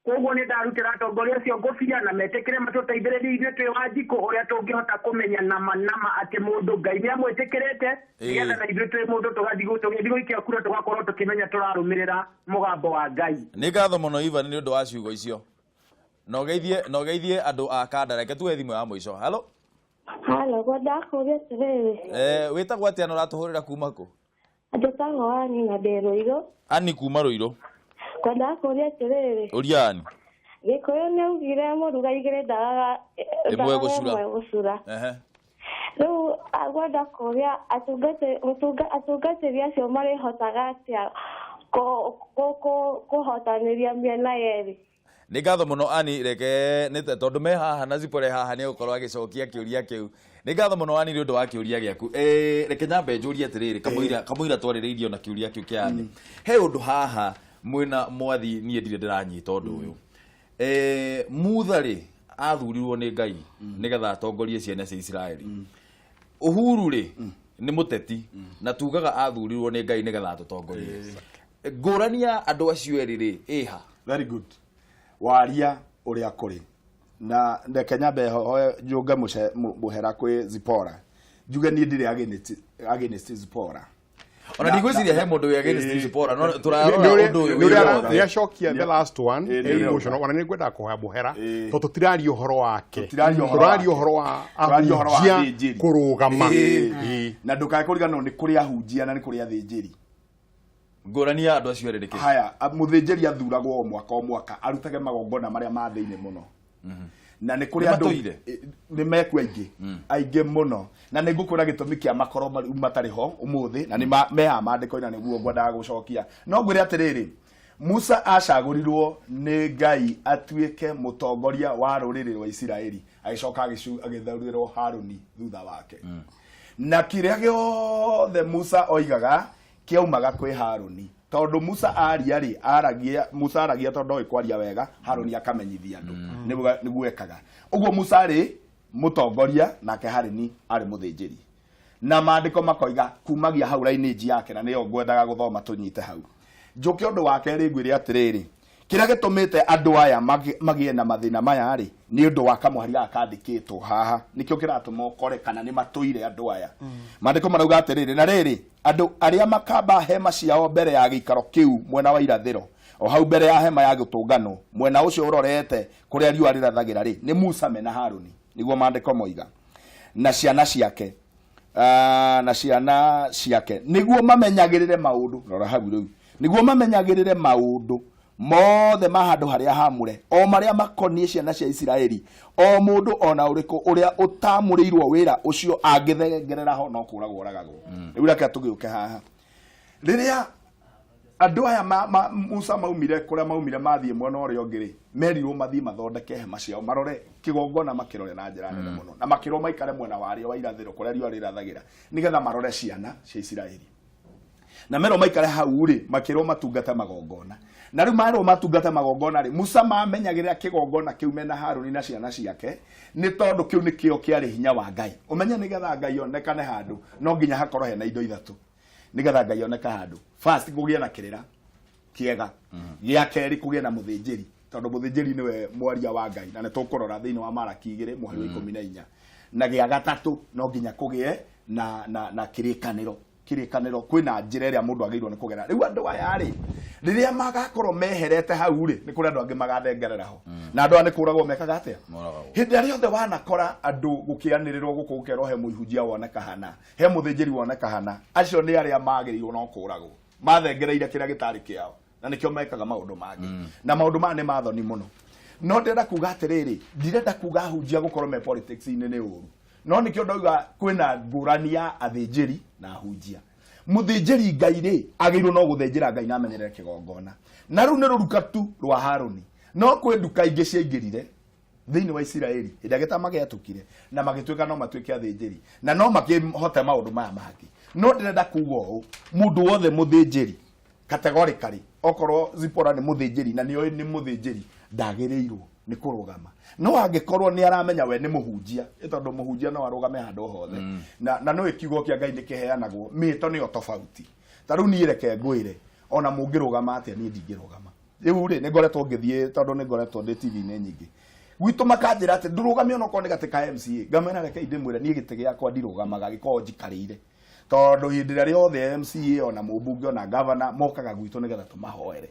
Koguo nĩ ndarutĩra atongoria acio ngũbia na metĩkĩre matũteithĩrĩrie ithuĩ twĩ Wanjikũ ũrĩa tũngĩhota kũmenya nama nama atĩ mũndũ Ngai nĩ amwĩtĩkĩrĩte, nĩgetha na ithuĩ twĩ mũndũ tũgathiĩ gũikia kura tũgakorwo tũkĩmenya tũrarũmĩrĩra mũgambo wa Ngai. Nĩ ngatho mũno Ivan nĩ ũndũ wa ciugo icio. Na ũgeithie andũ a Kanda. Reke tuoe thimũ ya mũico. Hello. Hello, ngwendaga kũũria atĩrĩrĩ. Wĩtagwo atĩa na ũratũhũrĩra kuma kũ? Njĩtagwo Ani na ndĩ Rũirũ. Ani kuma Rũirũ. Ngwendaga kũũria atĩrĩrĩ. Ũria Ani. Gĩkũyũ nĩ augire mũruga igĩrĩ ndagaga ĩmwe gũcura. Gũcura. Rĩu ngwenda kũũria atungatĩri acio marĩhotaga atĩa Kũhotanĩria mĩena yerĩ. Nĩ ngatho mũno Ani, reke nĩ tondũ me haha na Zipporah haha nĩ egũkorwo agĩcokia kĩũria kĩu. Nĩ ngatho mũno Ani nĩ ũndũ wa kĩũria gĩaku. Reke nyambe njũrie atĩrĩrĩ, kamũira kamũira twarĩrĩirie ona kĩũria kĩu kĩa Ani. He ũndũ haha mwĩna mwathi niĩ ndirĩ ndĩranyita ũndũ ũyũ. Mutha rĩ athurirwo nĩ Ngai nĩgetha atongorie ciana cia Isiraeli. Uhuru rĩ nĩ mũteti na tugaga athurirwo nĩ Ngai nĩgetha atũtongorie. Ngũrani ya andũ acio erĩ rĩ ĩha? Very good. Waria ũrĩa kũrĩ. Na reke nyambe hoe njũnge mũhera kwĩ Zipporah. Njuge niĩ ndirĩ against Zipporah. Ona ndigwĩciria he mũndũ wĩ against Zipporah, no tũrarora ũndũ ũyũ wĩ wothe. Nĩ acokia the last one, emotional, ona nĩ ngwendaga kũhoya mũhera, tondũ tũtiraria ũhoro wake. Tũtiraria ũhoro Tũraria ũhoro wa Tũraria ũhoro wa ahunjia athĩnjĩri. kũrũgama. Na ndũkae kũriganĩrwo nĩ kũrĩ ahunjia na nĩ kũrĩ athĩnjĩri. Ngũrani ya andũ acio erĩ nĩ kĩ? Haya, mũthĩnjĩri athuragwo o mwaka o mwaka arutage magongona marĩa ma thĩinĩ mũno. Na nĩ kũrĩ Nĩ andũ matũire? Nĩ mekuo aingĩ, aingĩ mũno. Na nĩ ngũkwĩra gĩtũmi kĩa makorwo matarĩ ho ũmũthĩ, na nĩ me haha maandĩko-inĩ na nĩguo ngwendaga gũcokia. No ngwĩre atĩrĩrĩ, Musa acagũrirwo nĩ Ngai atuĩke mũtongoria wa rũrĩrĩ rwa Isiraeli, agĩcoka agĩthurĩrwo Haruni thutha wake. Na kĩrĩa gĩothe Musa oigaga kĩaumaga kwĩ Haruni, tondũ Musa aria rĩ, aragia, Musa aragia tondũ ndoĩ kwaria wega, Haruni akamenyithia andũ. Nĩguo ekaga. Ũguo Musa arĩ mũtongoria nake Haruni arĩ mũthĩnjĩri. Na maandĩko makoiga kumagia hau lineage yake, na nĩyo ngwendaga gũthoma tũnyite hau. Njũke ũndũ wa kerĩ ngwĩre atĩrĩrĩ, kĩrĩa gĩtũmĩte andũ aya magĩe na mathĩna maya rĩ, nĩ ũndũ wa kamũhari gaka kandĩkĩtwo haha, nĩkĩo kĩratũma ũkore kana nĩ matũire andũ aya. Maandĩko marauga atĩrĩrĩ, na rĩrĩ, andũ arĩa makamba hema ciao mbere ya gĩikaro kĩu mwena wa irathĩro, o hau mbere ya hema ya gũtũnganwo, mwena ũcio ũrorete kũrĩa riũa rĩrathagĩra rĩ, nĩ Musa mena Haruni, nĩguo maandĩko moiga, na ciana ciake. Na ciana ciake nĩguo mamenyagĩrĩre maũndũ, rora hau rĩu, nĩguo mamenyagĩrĩre maũndũ mothe ma handũ harĩa hamũre, o marĩa makoniĩ ciana cia Isiraeli, o mũndũ o na ũrĩkũ ũrĩa ũtamũrĩirwo wĩra ũcio angĩthengerera ho no kũragwo oragagwo. Rĩu reke tũgĩũke haha. Rĩrĩa andũ aya Musa maumire kũrĩa maumire mathiĩ mwena ũrĩa ũngĩ rĩ, merirwo mathiĩ mathondeke hema ciao, marore kĩgongona, makĩrore na njĩra nene mũno, na makĩrwo maikare mwena warĩo wa irathĩro kũrĩa riũa rĩrathagĩra, nĩgetha marore ciana cia Isiraeli. Na merwo maikare hau rĩ, makĩrwo matungate magongona. Na rĩu merwo matungate magongona rĩ, Musa mamenyagĩrĩra kĩgongona kĩu mena Haruni na ciana ciake, nĩ tondũ kĩu nĩkĩo kĩarĩ hinya wa Ngai. Ũmenye nĩgetha Ngai onekane handũ, no nginya hakorwo hena indo ithatũ. Nĩgetha Ngai oneke handũ, first kũgĩe na kĩrĩra kĩega, gĩa kerĩ kũgĩe na mũthĩnjĩri, tondũ mũthĩnjĩri nĩwe mwaria wa Ngai, na nĩ tũkũrora thĩinĩ wa Maraki igĩrĩ mũhari wa ikũmi na inya. Na gĩa gatatũ no nginya kũgĩe na kĩrĩkanĩro. Kĩrĩkanĩro kwĩna njĩra ĩrĩa mũndũ agĩrĩirwo nĩ kũgera. Rĩu andũ aya rĩ, rĩrĩa magakorwo meherete hau rĩ, nĩ kũrĩ andũ angĩ magathengerera ho, na andũ aya nĩ kũragwo mekaga atĩa? Moragagwo. Hĩndĩ ĩrĩa yothe wanakora andũ gũkĩanĩrĩrwo gũkũ gũkerwo he mũihunjia woneka hana, he mũthĩnjĩri woneka hana, acio nĩ arĩa magĩrĩirwo no kũragwo, mathengereire kĩrĩa gĩtarĩ kĩao, na nĩkĩo mekaga maũndũ mangĩ, na maũndũ maya nĩ mathoni mũno. No ndĩrenda kuga atĩrĩrĩ, ndirenda kuga ahunjia gũkorwo me politics-inĩ nĩ ũru, no nĩkĩo ndauga kwĩna ngũrani ya athĩnjĩri na ahunjia. Mũthĩnjĩri Ngai rĩ, agĩrĩirwo no gũthĩnjĩra Ngai na amenyerere kĩgongona, na rĩu nĩ rũruka tu rwa Haruni. No kwĩ nduka ingĩ ciaingĩrire thĩinĩ wa Isiraeli hĩndĩ ĩrĩa gĩtama gĩatũkire, na magĩtuĩka no matuĩke athĩnjĩri na no makĩhote maũndũ maya mangĩ. No ndĩrenda kuga ũũ, mũndũ wothe mũthĩnjĩri categorically, okorwo Zipporah nĩ mũthĩnjĩri na nĩoĩ nĩ mũthĩnjĩri, ndagĩrĩirwo nĩ kũrũgama. No angĩkorwo nĩ aramenya we nĩ mũhunjia, ĩ tondũ mũhunjia no arũgame handũ hothe, na nĩũĩ kiugo kĩa Ngai nĩ kĩheanagwo, mĩto nĩyo tofauti. Ta rĩu niĩ reke ngwĩre, ona mũngĩrũgama atĩa niĩ ndingĩrũgama. Rĩu rĩ, nĩ ngoretwo ngĩthiĩ, tondũ nĩ ngoretwo ndĩ TV-inĩ nyingĩ gwitũ, makanjĩra atĩ ndũrũgame onokorwo nĩ gatĩ ka MCA. Ngamera reke ndĩmwĩre, niĩ gĩtĩ gĩakwa ndirũgamaga, gĩkoragwo njikarĩire, tondũ hĩndĩ ĩrĩa rĩothe MCA ona mũmbunge ona gavana mokaga gwitũ nĩgetha tũmahoere.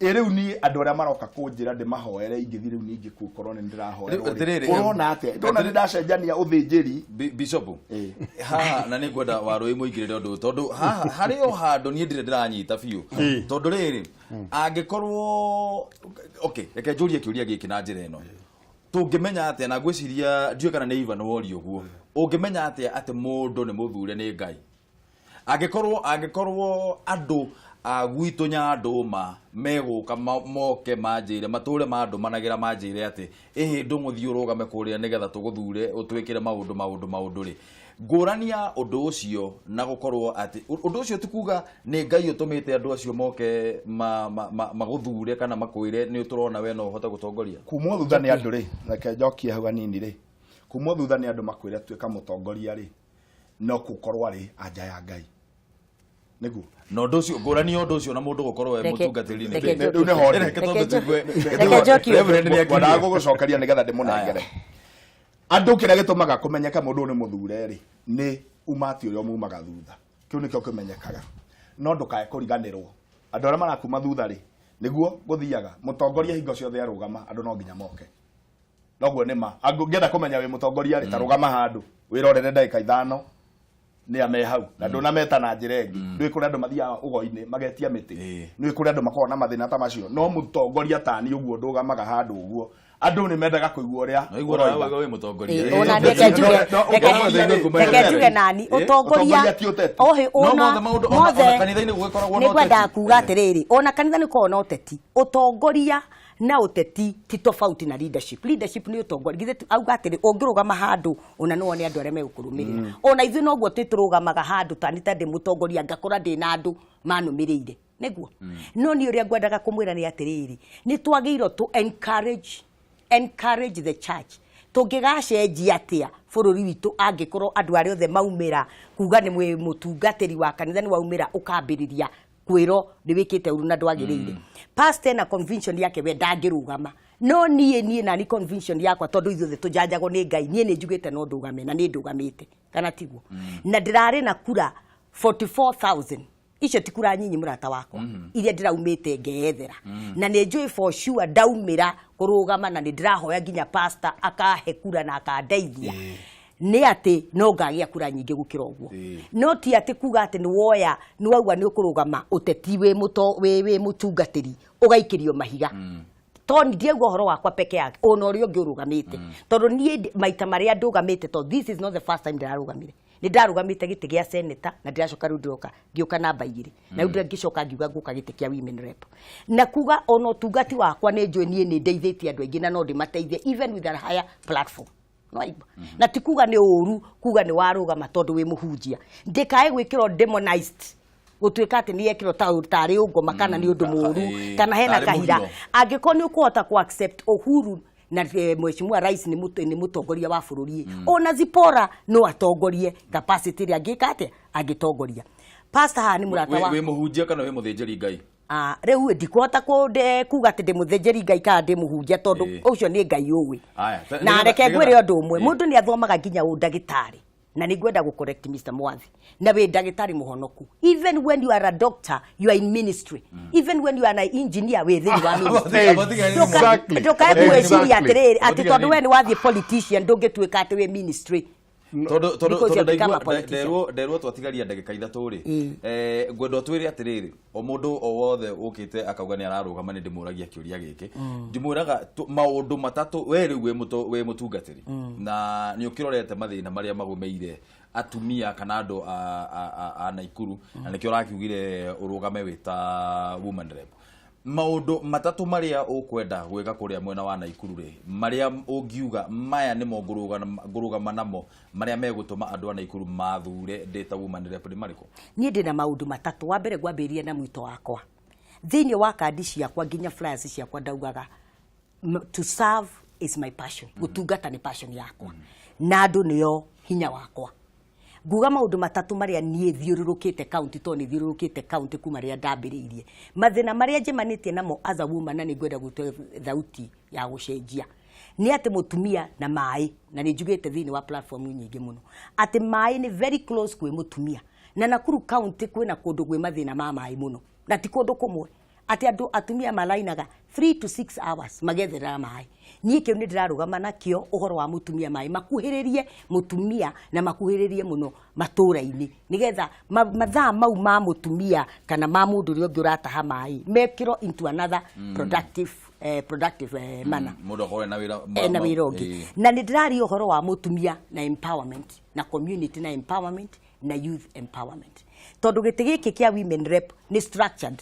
Ĩ rĩu niĩ andũ arĩa maroka kũnjĩra ndĩmahoere, ingĩthiĩ rĩu ningĩ kuo korwo nĩ ndĩrahoerwo Rĩu, rĩ, atĩrĩrĩ, ũrona atĩa? Ndona nĩ ndacenjania ũthĩnjĩri. Bishop, haha na nĩ ngwenda warũĩ mũingĩrĩre ũndũ ũyũ, tondũ haha harĩ o handũ niĩ ndirĩ ndĩranyita biũ, tondũ rĩrĩ, angĩkorwo, okay, reke njũrie kĩũria gĩkĩ na njĩra ĩno, tũngĩmenya atĩa, na ngwĩciria ndiũĩ kana nĩ Ivan woria ũguo, ũngĩmenya atĩa atĩ mũndũ nĩ mũthure nĩ Ngai? Angĩkorwo andũ a gwitũ Nyandũma megũka moke manjĩre matũre mandũmanagĩra manjĩre atĩ ĩhĩ ndũng'ũthiĩ ũrũgame kũrĩa nĩgetha tũgũthure ũtwĩkĩre maũndũ maũndũ maũndũ rĩ, ngũrani ya ũndũ ũcio na gũkorwo atĩ ũndũ ũcio ti kuga nĩ Ngai ũtũmĩte andũ acio moke magũthure kana makwĩre nĩ tũrona we no ũhote gũtongoria. Kumwo thutha nĩ andũ rĩ, reke njokie hau hanini rĩ, kumwo thutha nĩ andũ makwĩre tuĩka mũtongoria rĩ, no gũkorwo arĩ anja ya Ngai nĩguo. Na ũndũ ũcio ngũrani ya ũndũ ũcio na mũndũ gũkorwo e mũtungatĩri nĩ rĩu nĩ ho Reke twambe tũigue. Reke njokie ũndũ. Reverend nĩ akirie. Ngwendaga gũgũcokeria nĩgetha ndĩmũnengere. Andũ kĩrĩa gĩtũmaga kũmenyeka mũndũ ũyũ nĩ mũthure rĩ, nĩ umati ũrĩa umumaga thutha. Kĩu nĩkĩo kĩmenyekaga. No ndũkae kũriganĩrwo. Andũ arĩa marakuma thutha rĩ, nĩguo gũthiaga. Mũtongoria hingo ciothe arũgama, andũ no nginya moke. Noguo nĩ ma. Ũngĩenda kũmenya wĩ mũtongoria rĩ, ta rũgama handũ, wĩrorere ndagĩka 5 nĩ ame hau. Na ndũnameta na njĩra ĩngĩ. Nĩũĩ kũrĩa andũ mathiaga ũgo-inĩ magetia mĩtĩ. Nĩũĩ kũrĩa andũ makoragwo na mathĩna ta macio. No mũtongoria tani ũguo ndũgamaga handũ ũguo. Andũ nĩ mendaga kũigua ũrĩa No igua ũroiga. nawe wĩ mũtongoria. Ona reke njuge, reke njuge nani, ũtongoria Ũtongoria ti ũteti. Ohe, No ona mothe maũndũ, ona kanitha-inĩ gũgĩkoragwo na nĩ ngwendaga ũteti. kuga atĩrĩrĩ, ona kanitha nĩ gũkoragwo na ũteti. Ũtongoria na ũteti ti tofauti na leadership. Leadership nĩ ũtongoria. Githĩ auga atĩrĩ, ũngĩrũgama handũ ona no wone andũ arĩa megũkũrũmĩrĩra. Ona ithuĩ noguo tũrũgamaga handũ tani ta ndĩ mũtongoria ngakora ndĩ na andũ manũmĩrĩire. Nĩguo. No niĩ ũrĩa ngwendaga kũmwĩra nĩ atĩrĩrĩ, nĩ twagĩrĩirwo to encourage the church. Tũngĩgacenjia atĩa bũrũri witũ angĩkorwo andũ arĩa othe maumĩra kuga nĩ mũtungatĩri wa kanitha nĩ waumĩra ũkambĩrĩria kwĩrwo nĩ wĩkĩte ũru na ndwagĩrĩire. Pastor ena convention yake we ndangĩrũgama. No niĩ nani convention yakwa tondũ ithuothe tũjanjagwo nĩ Ngai, niĩ nĩ njugĩte no ndũgame na nĩ ndũgamĩte, kana tiguo? Na ndĩrarĩ na kura 44,000. Icio ti kura nyinyi mũrata wakwa, iria ndĩraumĩte ngeyethera. Na nĩ njũĩ for sure ndaumĩra kũrũgama na nĩ ndĩrahoya nginya pastor akahe kura na akandeithia. Nĩ atĩ no ngagĩa kura nyingĩ gũkĩra ũguo. No ti atĩ kuga atĩ nĩ woya, nĩ wauga nĩ ũkũrũgama ũteti wĩ mũtungatĩri, ũgaikĩrio mahiga. Tondũ ndiaigua ũhoro wakwa peke yake, ona ũrĩa ũngĩ ũrũgamĩte. Tondũ niĩ maita marĩa ndũgamĩte, tondũ this is not the first time ndĩrarũgamire. Nĩ ndarũgamĩte gĩtĩ gĩa senator na ndĩracoka rĩu ndĩroka ngĩũka namba 2. Na rĩu ngĩcoka ngiuga ngũka gĩtĩ kĩa women rep. Na kuga ona ũtungati wakwa nĩ njũĩ niĩ nĩ ndeithĩtie andũ aingĩ na no ndĩmateithie even with a higher platform. No aigua. Na ti kuga nĩ ũru kuga nĩ warũgama tondũ wĩ mũhunjia. Ndĩkae gwĩkĩrwo demonized gũtuĩka atĩ nĩ yekĩrwo tarĩ ũngoma kana nĩ ũndũ mũru kana hena Tarĩ kahira. mũhuro. Angĩkorwo nĩ ũkũhota ku accept Uhuru na Mheshimiwa Rais nĩ mũtongoria wa bũrũri. Ona Zipporah no atongorie capacity ĩrĩa angĩka atĩa angĩtongoria. Pastor haha nĩ mũrata wa Wĩ mũhunjia kana wĩ mũthĩnjĩri Ngai? Rĩu ndikũhota kuga atĩ ndĩ mũthĩnjĩri Ngai kana ndĩ mũhunjia tondũ ũcio nĩ Ngai ũĩ. Aya, Na reke ngwĩre ũndũ ũmwe, mũndũ nĩ athomaga nginya ũndagĩtarĩ. Na nĩ ngwenda gũ correct Mr. Mwathi. Na wĩ ndagĩtarĩ mũhonoku. Even when you are a doctor, you are in ministry. Even when you are an engineer, wĩ thĩinĩ wa ministry. Ndũkae gwĩciria atĩrĩrĩ, atĩ tondũ we nĩ wathiĩ politician, ndũngĩtuĩka atĩ wĩ ministry. Tondũ Because you become a politician. nderwo twatigaria ndagĩka 3 rĩ, ngwenda ũtwĩre atĩrĩrĩ, o mũndũ o wothe ũkĩte akauga nĩ ararũgama nĩ ndĩmũragia kĩũria gĩkĩ. Ndĩmwĩraga maũndũ matatũ, we rĩu wĩ mũtungatĩri na nĩ ũkĩrorete mathĩna marĩa magũmĩire atumia kana andũ a Naikuru, na nĩkĩo ũrakiugire ũrũgame wĩ ta woman rep. Maũndũ matatũ marĩa ũkwenda gwĩka kũrĩa mwena wa Naikuru rĩ, marĩa ũngiuga maya nĩmo ngũrũgama namo, marĩa megũtũma andũ a Naikuru mathure ndĩ ta woman rep nĩ marĩkũ? Niĩ ndĩna maũndũ matatũ. Wa mbere ngwambĩrĩria na mwĩto wakwa. Thĩinĩ wa kandi ciakwa nginya flyers ciakwa ndaugaga to serve is my passion. Gũtungata nĩ passion yakwa. Na andũ nĩo hinya wakwa. Nguga maũndũ matatũ marĩa niĩ thiũrũrũkĩte county, tondũ nĩ thiũrũrũkĩte county kuma rĩrĩa ndambĩrĩirie. Mathĩna marĩa njemanĩtie namo as a woman, na nĩ ngwenda gũtua thauti ya gũcenjia, nĩ atĩ mũtumia na maĩ, na nĩ njugĩte thĩinĩ wa platform nyingĩ mũno atĩ maĩ nĩ very close kwĩ mũtumia. Na Nakuru county kwĩna kũndũ gwĩ mathĩna ma maĩ mũno, na ti kũndũ kũmwe, atĩ andũ atumia marainaga 3 to 6 hours magĩetherera maĩ. Niĩ kĩu nĩ ndĩrarũgama nakĩo ũhoro wa mũtumia, maĩ makuhĩrĩrie mũtumia na makuhĩrĩrie mũno matũra-inĩ, nĩgetha mathaa mau ma mũtumia kana ma mũndũ ũrĩa ũngĩ ũrataha maĩ mekĩrwo into another productive manner. Mũndũ akorwo ena wĩra. Ena wĩra ũngĩ. Na nĩ ndĩraria ũhoro wa mũtumia na empowerment na community na empowerment na youth empowerment, tondũ gĩtĩ gĩkĩ kĩa women rep nĩ structured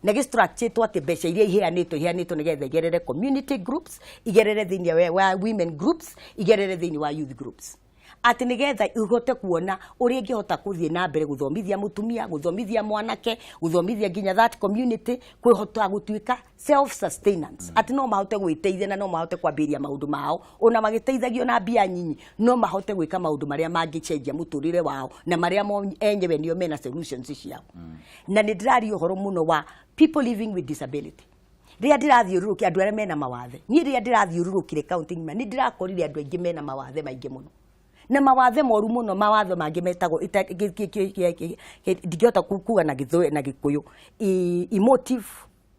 na gĩ-structuretwo atĩ mbeca iria iheanĩtwo nĩgetha igerere community groups, igerere thĩinĩ wa women groups, igerere thĩinĩ wa youth groups, atĩ nĩgetha ihote kuona ũrĩa ingĩhota gũthiĩ na mbere gũthomithia mũtumia, gũthomithia mwanake, gũthomithia nginya that community kwĩhota gũtuĩka self sustenance, atĩ no mahote gwĩteithia na no mahote kwambĩrĩria maũndũ mao ona magĩteithagio na mbia nyinyi, no mahote gwĩka maũndũ marĩa mangĩcenjia mũtũrĩre wao na marĩa mo enyewe nĩo mena solutions ciao. Na nĩ ndĩraria ũhoro mũno wa people living with disability. Rĩrĩa ndĩrathiũrũrũkia andũ arĩa mena mawathe, niĩ rĩrĩa ndĩrathiũrũrũkire county ng'ima, nĩ ndĩrakorire andũ aingĩ mena mawathe maingĩ mũno na mawathe moru mũno, mawathe mangĩ metagwo ndingĩhota kuga na gĩthũĩ na Gĩkũyũ, emotive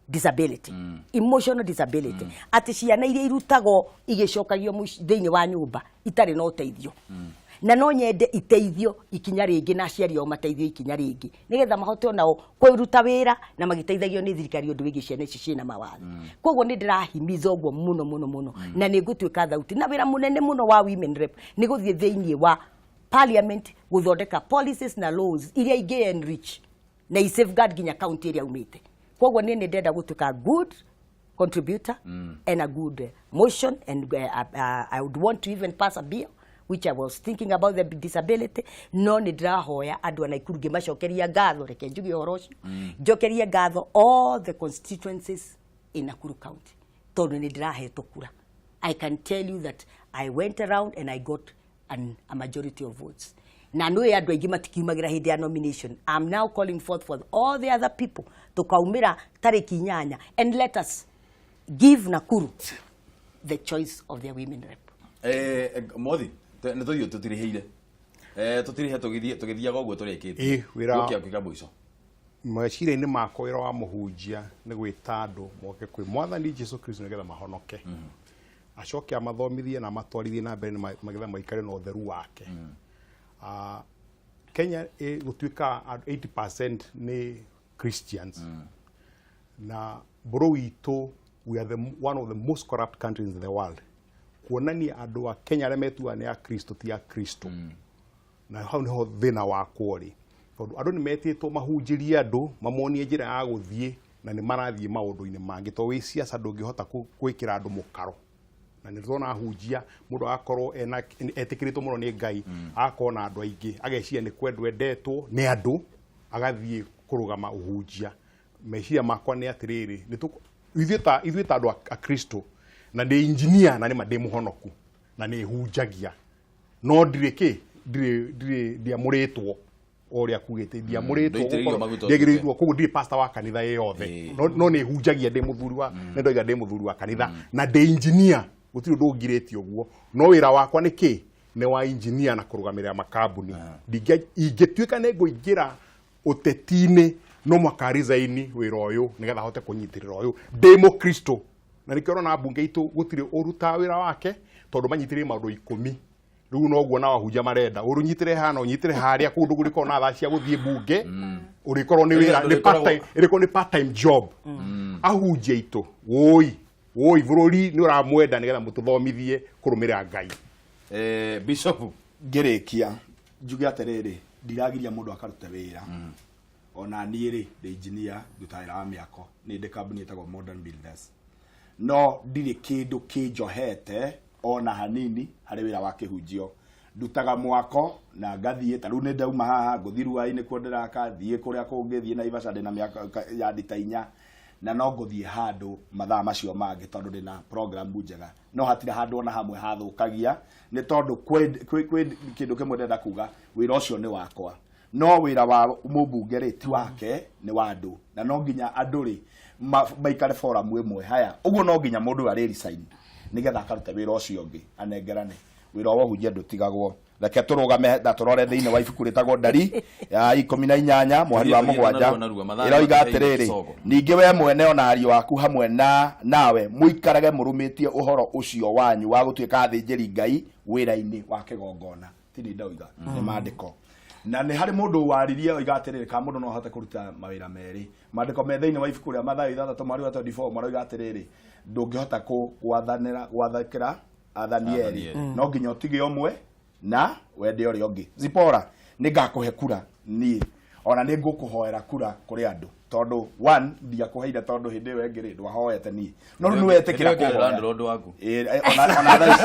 disability, emotional disability, atĩ ciana iria irutagwo igĩcokagio thĩinĩ wa nyũmba itarĩ na ũteithio, na no nyende iteithio ikinya rĩngĩ na aciari ao mateithio ikinya rĩngĩ, nĩgetha mahote onao kũruta wĩra na magĩteithagio nĩ thirikari ũndũ wĩgiĩ ciana ici ciĩna mawathe. Koguo nĩ ndĩrahimiza ũguo mũno mũno mũno, na nĩ ngũtuĩka thauti na wĩra mũnene mũno wa women rep nĩ gũthiĩ thĩinĩ wa parliament gũthondeka policies na laws iria ingĩ enrich na i safeguard nginya county ĩrĩa umĩte. Koguo niĩ nĩ ndĩrenda gũtuĩka good contributor and a good motion and I would want to even pass a bill which I was thinking about the disability. No nĩ ndĩrahoya andũ a Nakuru ngĩmacokeria ngatho, reke njuge ũhoro ũcio, njokerie ngatho all the constituencies in Nakuru County, tondũ nĩ ndĩrahetwo kura. I can tell you that I went around and I got a majority of votes, na nĩ andũ aingĩ matikiumagĩra hĩndĩ ya nomination. I'm now calling forth for all the other people tũkaumĩra tarĩki 8 and let us give Nakuru the choice of their women rep. Mothi, nĩ tũthiĩ tũtirĩhĩire, tũtirĩhe, tũgĩthiĩ tũgĩthiaga ũguo tũrĩkĩtie. Wĩra- Gũkĩa mũico. Meciria-inĩ makwa, wĩra wa mũhunjia nĩ gwĩta andũ moke kwĩ Mwathani Jesu Kristo nĩgetha mahonoke, acoke amathomithie na amatwarithie na mbere nĩgetha maikare na ũtheru wake. Kenya gũtuĩka andũ 80% nĩ Christians, na bũrũri witũ, we are one of the most corrupt countries in the world, kuonania andũ a Kenya arĩa metuaga nĩ a Kristo ti a Kristo. Na hau niho thĩna wakwa ũrĩ, tondũ andũ nĩ metĩtwo mahunjĩrie andũ, mamonie njĩra ya gũthiĩ, na nĩ marathiĩ maũndũ-inĩ mangĩ, tondũ wĩ ciaca ndũngĩhota gwĩkĩra andũ mũkaro. Na nĩ tũrona ahunjia, mũndũ agakorwo ena etĩkĩrĩtwo mũno nĩ Ngai, agakorwo na andũ aingĩ, ageciria nĩ kwendwo endetwo nĩ andũ, agathiĩ kũrũgama ũhunjia. Meciria makwa nĩ atĩrĩrĩ, ithuĩ ta andũ a Kristo, na ndĩ engineer, na nĩma ndĩ mũhonoku na nĩ hunjagia, no ndirĩ kĩ ndirĩ ndiamũrĩtwo o ũrĩa kugĩte, ndiamũrĩtwo. Ndũitĩrĩirio maguta. Ndiagĩrĩirwo, koguo ndirĩ pastor wa kanitha ĩ yothe, no nĩ hunjagia, ndĩ mũthuri wa, nĩ ndoiga ndĩ mũthuri wa kanitha na ndĩ engineer, gũtirĩ ũndũ ũngirĩtie ũguo, no wĩra wakwa nĩ kĩ? Nĩ wa engineer na kũrũgamĩrĩra makambuni. Ingĩtuĩka nĩ ngũingĩra ũteti-inĩ, no mũhaka resign wĩra ũyũ nĩgetha hote kũnyitĩrĩra ũyũ. Ndĩ mũkristo, na nĩkĩo ũrona mbunge itũ gũtirĩ ũrutaga wĩra wake, tondũ manyitĩrĩire maũndũ 10. Rĩu noguo nao ahunjia marenda ũrũnyitĩre haha na ũnyitĩre harĩa, kũndũ gũrĩkorwo na thaa cia gũthiĩ mbunge, ũrĩkorwo nĩ wĩra nĩ part time, ĩrĩkorwo nĩ part time job. Ahunjia aitũ, wũi wũi, bũrũri nĩ ũramwenda nĩgetha mũtũthomithie kũrũmĩrĩra Ngai. Bishop. Ngĩrĩkia njuge atĩrĩrĩ, ndiragiria mũndũ akarute wĩra. Ona niĩ rĩ, ndĩ engineer, ndutaga wĩra wa mĩako, nĩ ndĩ kambuni ĩtagwo Modern Builders, no ndirĩ kĩndũ kĩnjohete ona hanini harĩ wĩra wa kĩhunjio. Ndutaga mwako na ngathiĩ, ta rĩu nĩ ndauma haha ngũthiĩ Ruai, nĩkuo ndĩraka, thiĩ kũrĩa kũngĩ, thiĩ Naivasha, ndĩna mĩaka yandi ta 4, na no ngũthiĩ handũ mathaa macio mangĩ tondũ ndĩna program njega, no hatirĩ handũ ona hamwe hathũkagia, nĩ tondũ kwĩ kĩndũ kĩmwe ndĩrenda kuga: wĩra ũcio nĩ wakwa, no wĩra wa mũmbunge rĩ ti wake, nĩ wa andũ, na no nginya andũ rĩ maikare forum ĩmwe. Haya, ũguo no nginya mũndũ ũyũ arĩ resign nĩgetha akarute wĩra ũcio ũngĩ, anengerane. Wĩra wa ũhunjia ndũtigagwo. Reke tũrũgame na tũrore thĩinĩ wa ibuku rĩtagwo Ndari ya 18 mũhari wa Tũthiĩ 7. narua narua, mathaa Ĩroiga nĩmatũheire atĩrĩrĩ, gĩcogo. ningĩ we mwene o na ariũ aku hamwe na nawe mũikarage mũrũmĩtie ũhoro ũcio wanyu wa gũtuĩka athĩnjĩri Ngai wĩra-inĩ wa kĩgongona. Tini ndauga nĩ maandĩko. Na nĩ harĩ mũndũ waririe oiga atĩrĩrĩ, kana mũndũ no ahote kũruta mawĩra merĩ. Maandĩko me thĩinĩ wa ibuku rĩa Mathayo 6 mũhari wa 24 maroiga atĩrĩrĩ, ndũngĩhota gwathanĩra gwathĩkĩra athani Athani erĩ, erĩ. no nginya ũtige ũmwe na wende ũrĩa ũngĩ. Zipora, nĩ ngakũhe kura niĩ, ona nĩ ngũkũhoera kura kũrĩ andũ, tondũ one ndiakũheire tondũ hĩndĩ ĩyo ĩngĩ rĩ ndwahoete niĩ, no rĩu nĩwetĩkĩra Hĩndĩ ĩyo ĩngĩ kũhoya. landlord waku. Ĩ, ona thaa ici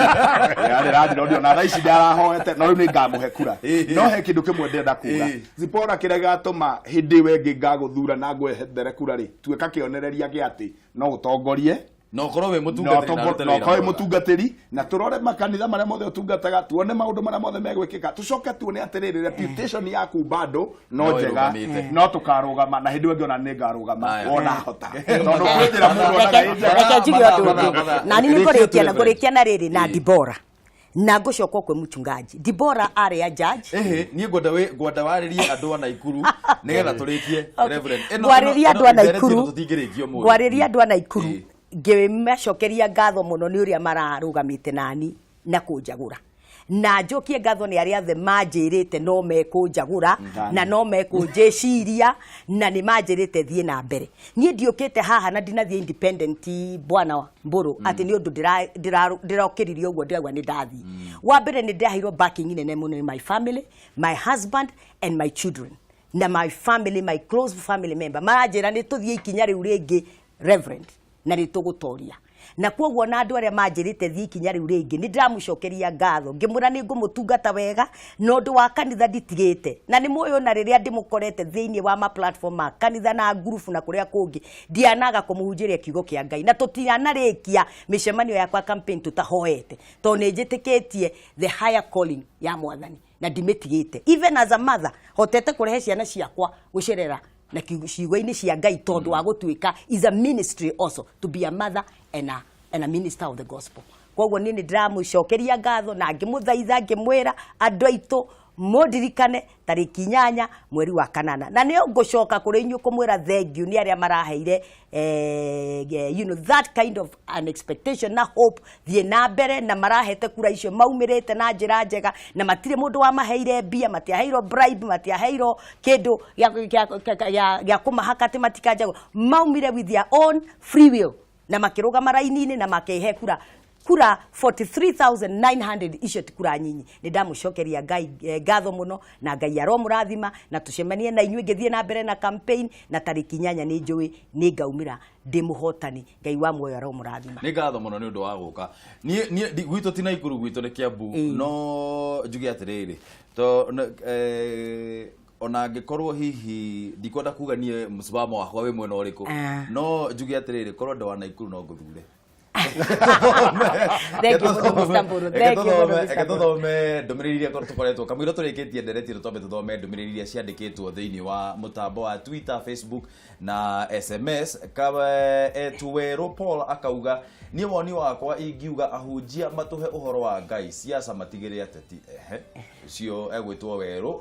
arĩ landlord, ona thaa ici ndarahoete, no rĩu nĩ ngamũhe kura. No he kĩndũ kĩmwe ndĩrenda kuga, Zipora, kĩrĩa gĩgatũma hĩndĩ ĩyo ĩngĩ ngagũthura na ngwehethere kura rĩ, tuĩka kĩonereria gĩa atĩ no ũtongorie na ũkorwo wĩ mũtungatĩri na ũrute na wĩra ũkorwo wĩ mwega. mũtungatĩri, na tũrore makanitha marĩa mothe ũtungataga, tuone maũndũ marĩa mothe megwĩkĩka, tũcoke tuone atĩrĩrĩ, reputation yaku bado no No njega, ĩrũgamĩte. no tũkarũgama na hĩndĩ ĩyo ĩngĩ ona nĩ ngarũgama Aya. wona hota, tondũ kwĩ njĩra mũndũ onaga ĩ njega. Reke njuge Mathaa, ũndũ mathaa, ũngĩ. mathaa. Na niĩ Rĩkia ngũrĩkia tu, Reverend. ngũrĩkia na rĩrĩ na Dibora, na ngũcoka kwĩ mũchungaji Dibora arĩ a judge. Ĩhĩ, niĩ ngwenda ngwenda warĩrie andũ a Naikuru nĩgetha tũrĩkie, Reverend. Ngwarĩria andũ a Ĩno ndereti Naikuru. ĩno tũtingĩrĩkia ũmũthĩ. Ngwarĩria andũ a Naikuru ngĩmacokeria ngatho mũno nĩ ũrĩa mararũgamĩte nani na kũnjagũra, na njokie ngatho nĩ arĩa othe manjĩrĩte no mekũnjagũra na no mekũnjĩciria na nĩ manjĩrĩte thiĩ na mbere. Niĩ ndiũkĩte haha na ndinathiĩ independent, bwana Mbũrũ, atĩ nĩ ũndũ ndĩrokĩririe ũguo ndĩrauga nĩ ndathiĩ. Wa mbere, nĩ ndĩraheirwo backing nene mũno nĩ my family, my husband and my children, na my family, my close family member maranjĩra nĩ tũthiĩ ikinya rĩu rĩngĩ, Reverend, na nĩ tũgũtoria. Na koguo na andũ arĩa manjĩrĩte thiĩ ikinya rĩu rĩngĩ, nĩ ndĩramũcokeria ngatho ngĩmwĩra nĩ ngũmũtungata wega, na ũndũ wa kanitha nditigĩte, na nĩ mũĩ ona rĩrĩa ndĩmũkorete thĩinĩ wa ma platform ma kanitha na ngurubu na kũrĩa kũngĩ, ndianaga kũmũhunjĩria kiugo kĩa Ngai, na tũtianarĩkia mĩcemanio yakwa campaign tũtahoete, tondũ nĩ njĩtĩkĩtie the higher calling ya Mwathani na ndimĩtigĩte. Even as a mother, hotete kũrehe ciana ciakwa gũcerera na ciugo-inĩ cia Ngai, tondũ wa gũtuĩka is a ministry also to be a mother and a minister of the gospel. Koguo niĩ nĩ ndĩramũcokeria ngatho na ngĩmũthaitha ngĩmwĩra andũ aitũ mũndirikane tarĩki 8 mweri wa kanana, na nĩ ngũcoka kũrĩ inyuĩ kũmwĩra thank you nĩ arĩa maraheire that kind of an expectation na hope thiĩ na mbere, na marahete kura icio maumĩrĩte na njĩra njega, na matirĩ mũndũ wamaheire mbia, matiaheirwo bribe, matiaheirwo kĩndũ gĩa kũmahaka atĩ matikanjagwo. Maumire with their own free will na makĩrũgama raini-inĩ na makĩhe kura 43,900. Icio ti kura nyinyi. Nĩ ndamũcokeria Ngai ngatho mũno, na Ngai aromũrathima, na tũcemanie na inyuĩ ngĩthiĩ na mbere na campaign, na tarĩki 8 nĩ njũĩ nĩ ngaumĩra ndĩ mũhotani. Ngai wa muoyo aromũrathima. Nĩ ngatho mũno nĩ ũndũ wa gũka. Niĩ gwitũ ti Naikuru, gwitũ nĩ Kiambu. No njuge atĩrĩrĩ, to ona angĩkorwo hihi ndikwenda kuga niĩ mũsimamo wakwa wĩ mwena ũrĩkũ, no njuge atĩrĩrĩ, korwo ndĩ wa Naikuru no ngũthure. Thank you mũno, Mr. Mburu. Thank you mũno, Mr. Reke Mburu. tũthome ndũmĩrĩri iria tũkoretwo kamũira tũrĩkĩtie ndereti ĩno. Twambe tũthome ndũmĩrĩri iria ciandĩkĩtwo thĩinĩ wa mũtambo wa Twitter, Facebook na SMS. Etuwerũ Paul akauga, niĩ woni wakwa ingiuga ahunjia matũhe ũhoro wa Ngai, siasa matigĩre ateti. Ehe, ũcio egwĩtwo Werũ.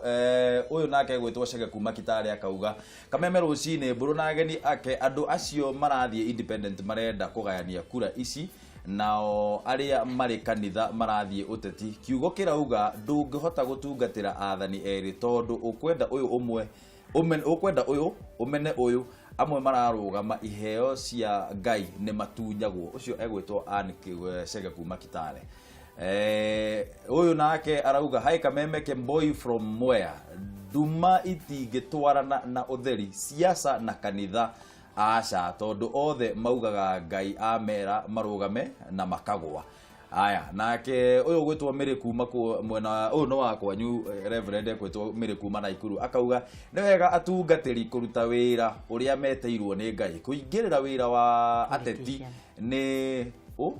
Ũyũ nake egwĩtwo Cege kuma Kitale akauga, Kameme rũcinĩ, Mbũrũ na ageni ake, andũ acio marathiĩ independent marenda kũgayania kura ici, nao arĩa marĩ kanitha marathiĩ ũteti. Kiugo kĩrauga ndũngĩhota gũtungatĩra athani erĩ, tondũ ũkwenda ũyũ ũmwe ũkwenda ũyũ ũmene ũyũ. Amwe mararũgama iheo cia Ngai nĩ matunyagwo. Ũcio egwĩtwo Ann Chege kuma Kitale. Ũyũ nake arauga, hi Kameme, Kemboi from Mwea, nduma itingĩtwarana na ũtheri, siasa na kanitha aca, tondũ othe maugaga Ngai amera marũgame na makagwa. Aya, nake ũyũ ũgwĩtwo Mĩrĩ kuma mwena ũyũ nĩ wa kwanyu, Reverend, ekwĩtwo Mĩrĩ kuma Naikuru akauga nĩ wega atungatĩri kũruta wĩra ũrĩa meteirwo nĩ Ngai, kũingĩrĩra wĩra wa ateti nĩ ũ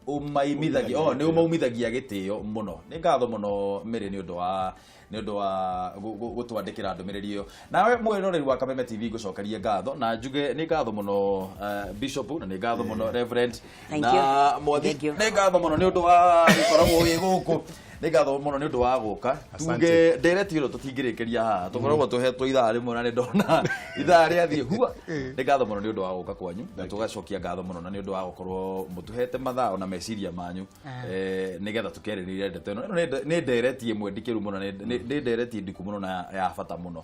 ũmaimithagia, oh, nĩ ũmaumithagia gĩtĩo mũno. Nĩ ngatho mũno, Mĩrĩ, nĩ ũndũ wa gũtwandĩkĩra ndũmĩrĩri ĩyo. Nawe mwĩroreri wa Kameme TV, ngũcokerie ngatho na njuge nĩ ngatho mũno, Bishop, na nĩ ngatho mũno, Reverend, Thank na you. Mwathi. Thank you. Nĩ ngatho mũno nĩ ũndũ wa gũkoragwo wĩ gũkũ. Nĩ ngatho mũno nĩ ũndũ wa gũka. Asante. Tuge ndereti ĩno tũtingĩrĩkĩria haha, tũkoragwo tũhetwo ithaa rĩmwe na nĩ ndona ithaa rĩathiĩ hua. Nĩ ngatho mũno nĩ ũndũ wa gũka kwanyu, na tũgacokia ngatho mũno na nĩ ũndũ wa gũkorwo mũtũhete mathaa ona meciria manyu nĩgetha tũkĩarĩrĩria ndeto ĩno. Ĩno nĩ ndereti ĩmwe ndikĩru mũno, nĩ ndereti ndiku mũno na ya bata mũno.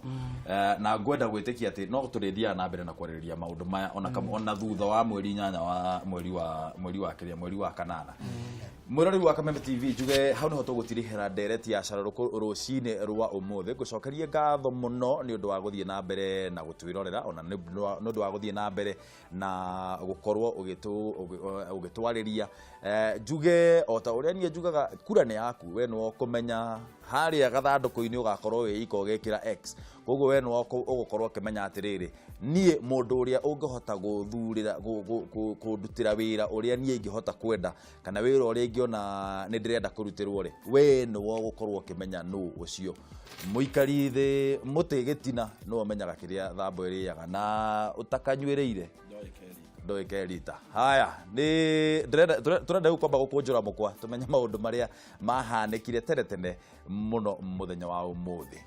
Na ngwenda gwĩtĩkia atĩ no tũrĩthiaga na mbere na kwarĩrĩria maũndũ maya ona ona thutha wa mweri 8 wa mweri wa mweri wa kĩrĩa mweri wa kanana. Mwĩroreri wa Kameme TV, njuge hau niho tũgũtirihĩra ndereti ya carũrũkũ rũcinĩ rwa ũmũthĩ. Ngũcokerie ngatho mũno nĩ ũndũ wa gũthiĩ na mbere na gũtwĩrorera, ona nĩ ũndũ wa gũthiĩ na mbere na gũkorwo ũgĩtwarĩria. Njuge o ta ũrĩa niĩ njugaga, kura nĩ yaku, we nĩwe ũkũmenya harĩa gathandũkũ-inĩ ũgakorwo wĩ ika ũgĩkĩra X. Koguo we nĩwe ũgũkorwo ũkĩmenya atĩrĩrĩ, niĩ mũndũ ũrĩa ũngĩhota gũthurĩra, kũndutĩra wĩra ũrĩa niĩ ingĩhota kwenda, kana wĩra ũrĩa ingĩona nĩ ndĩrenda kũrutĩrwo rĩ, we nĩwe ũgũkorwo ũkĩmenya nũ ũcio. Mũikari thĩ mũtĩ gĩtina nĩwe ũmenyaga kĩrĩa thambo ĩrĩaga, na ũtakanyuĩrĩire ndoĩ kerita. Haya, nĩ tũrenda rĩu kwamba gũkũnjũra mũkwa tũmenye maũndũ marĩa mahanĩkire tene tene mũno mũthenya wa ũmũthĩ.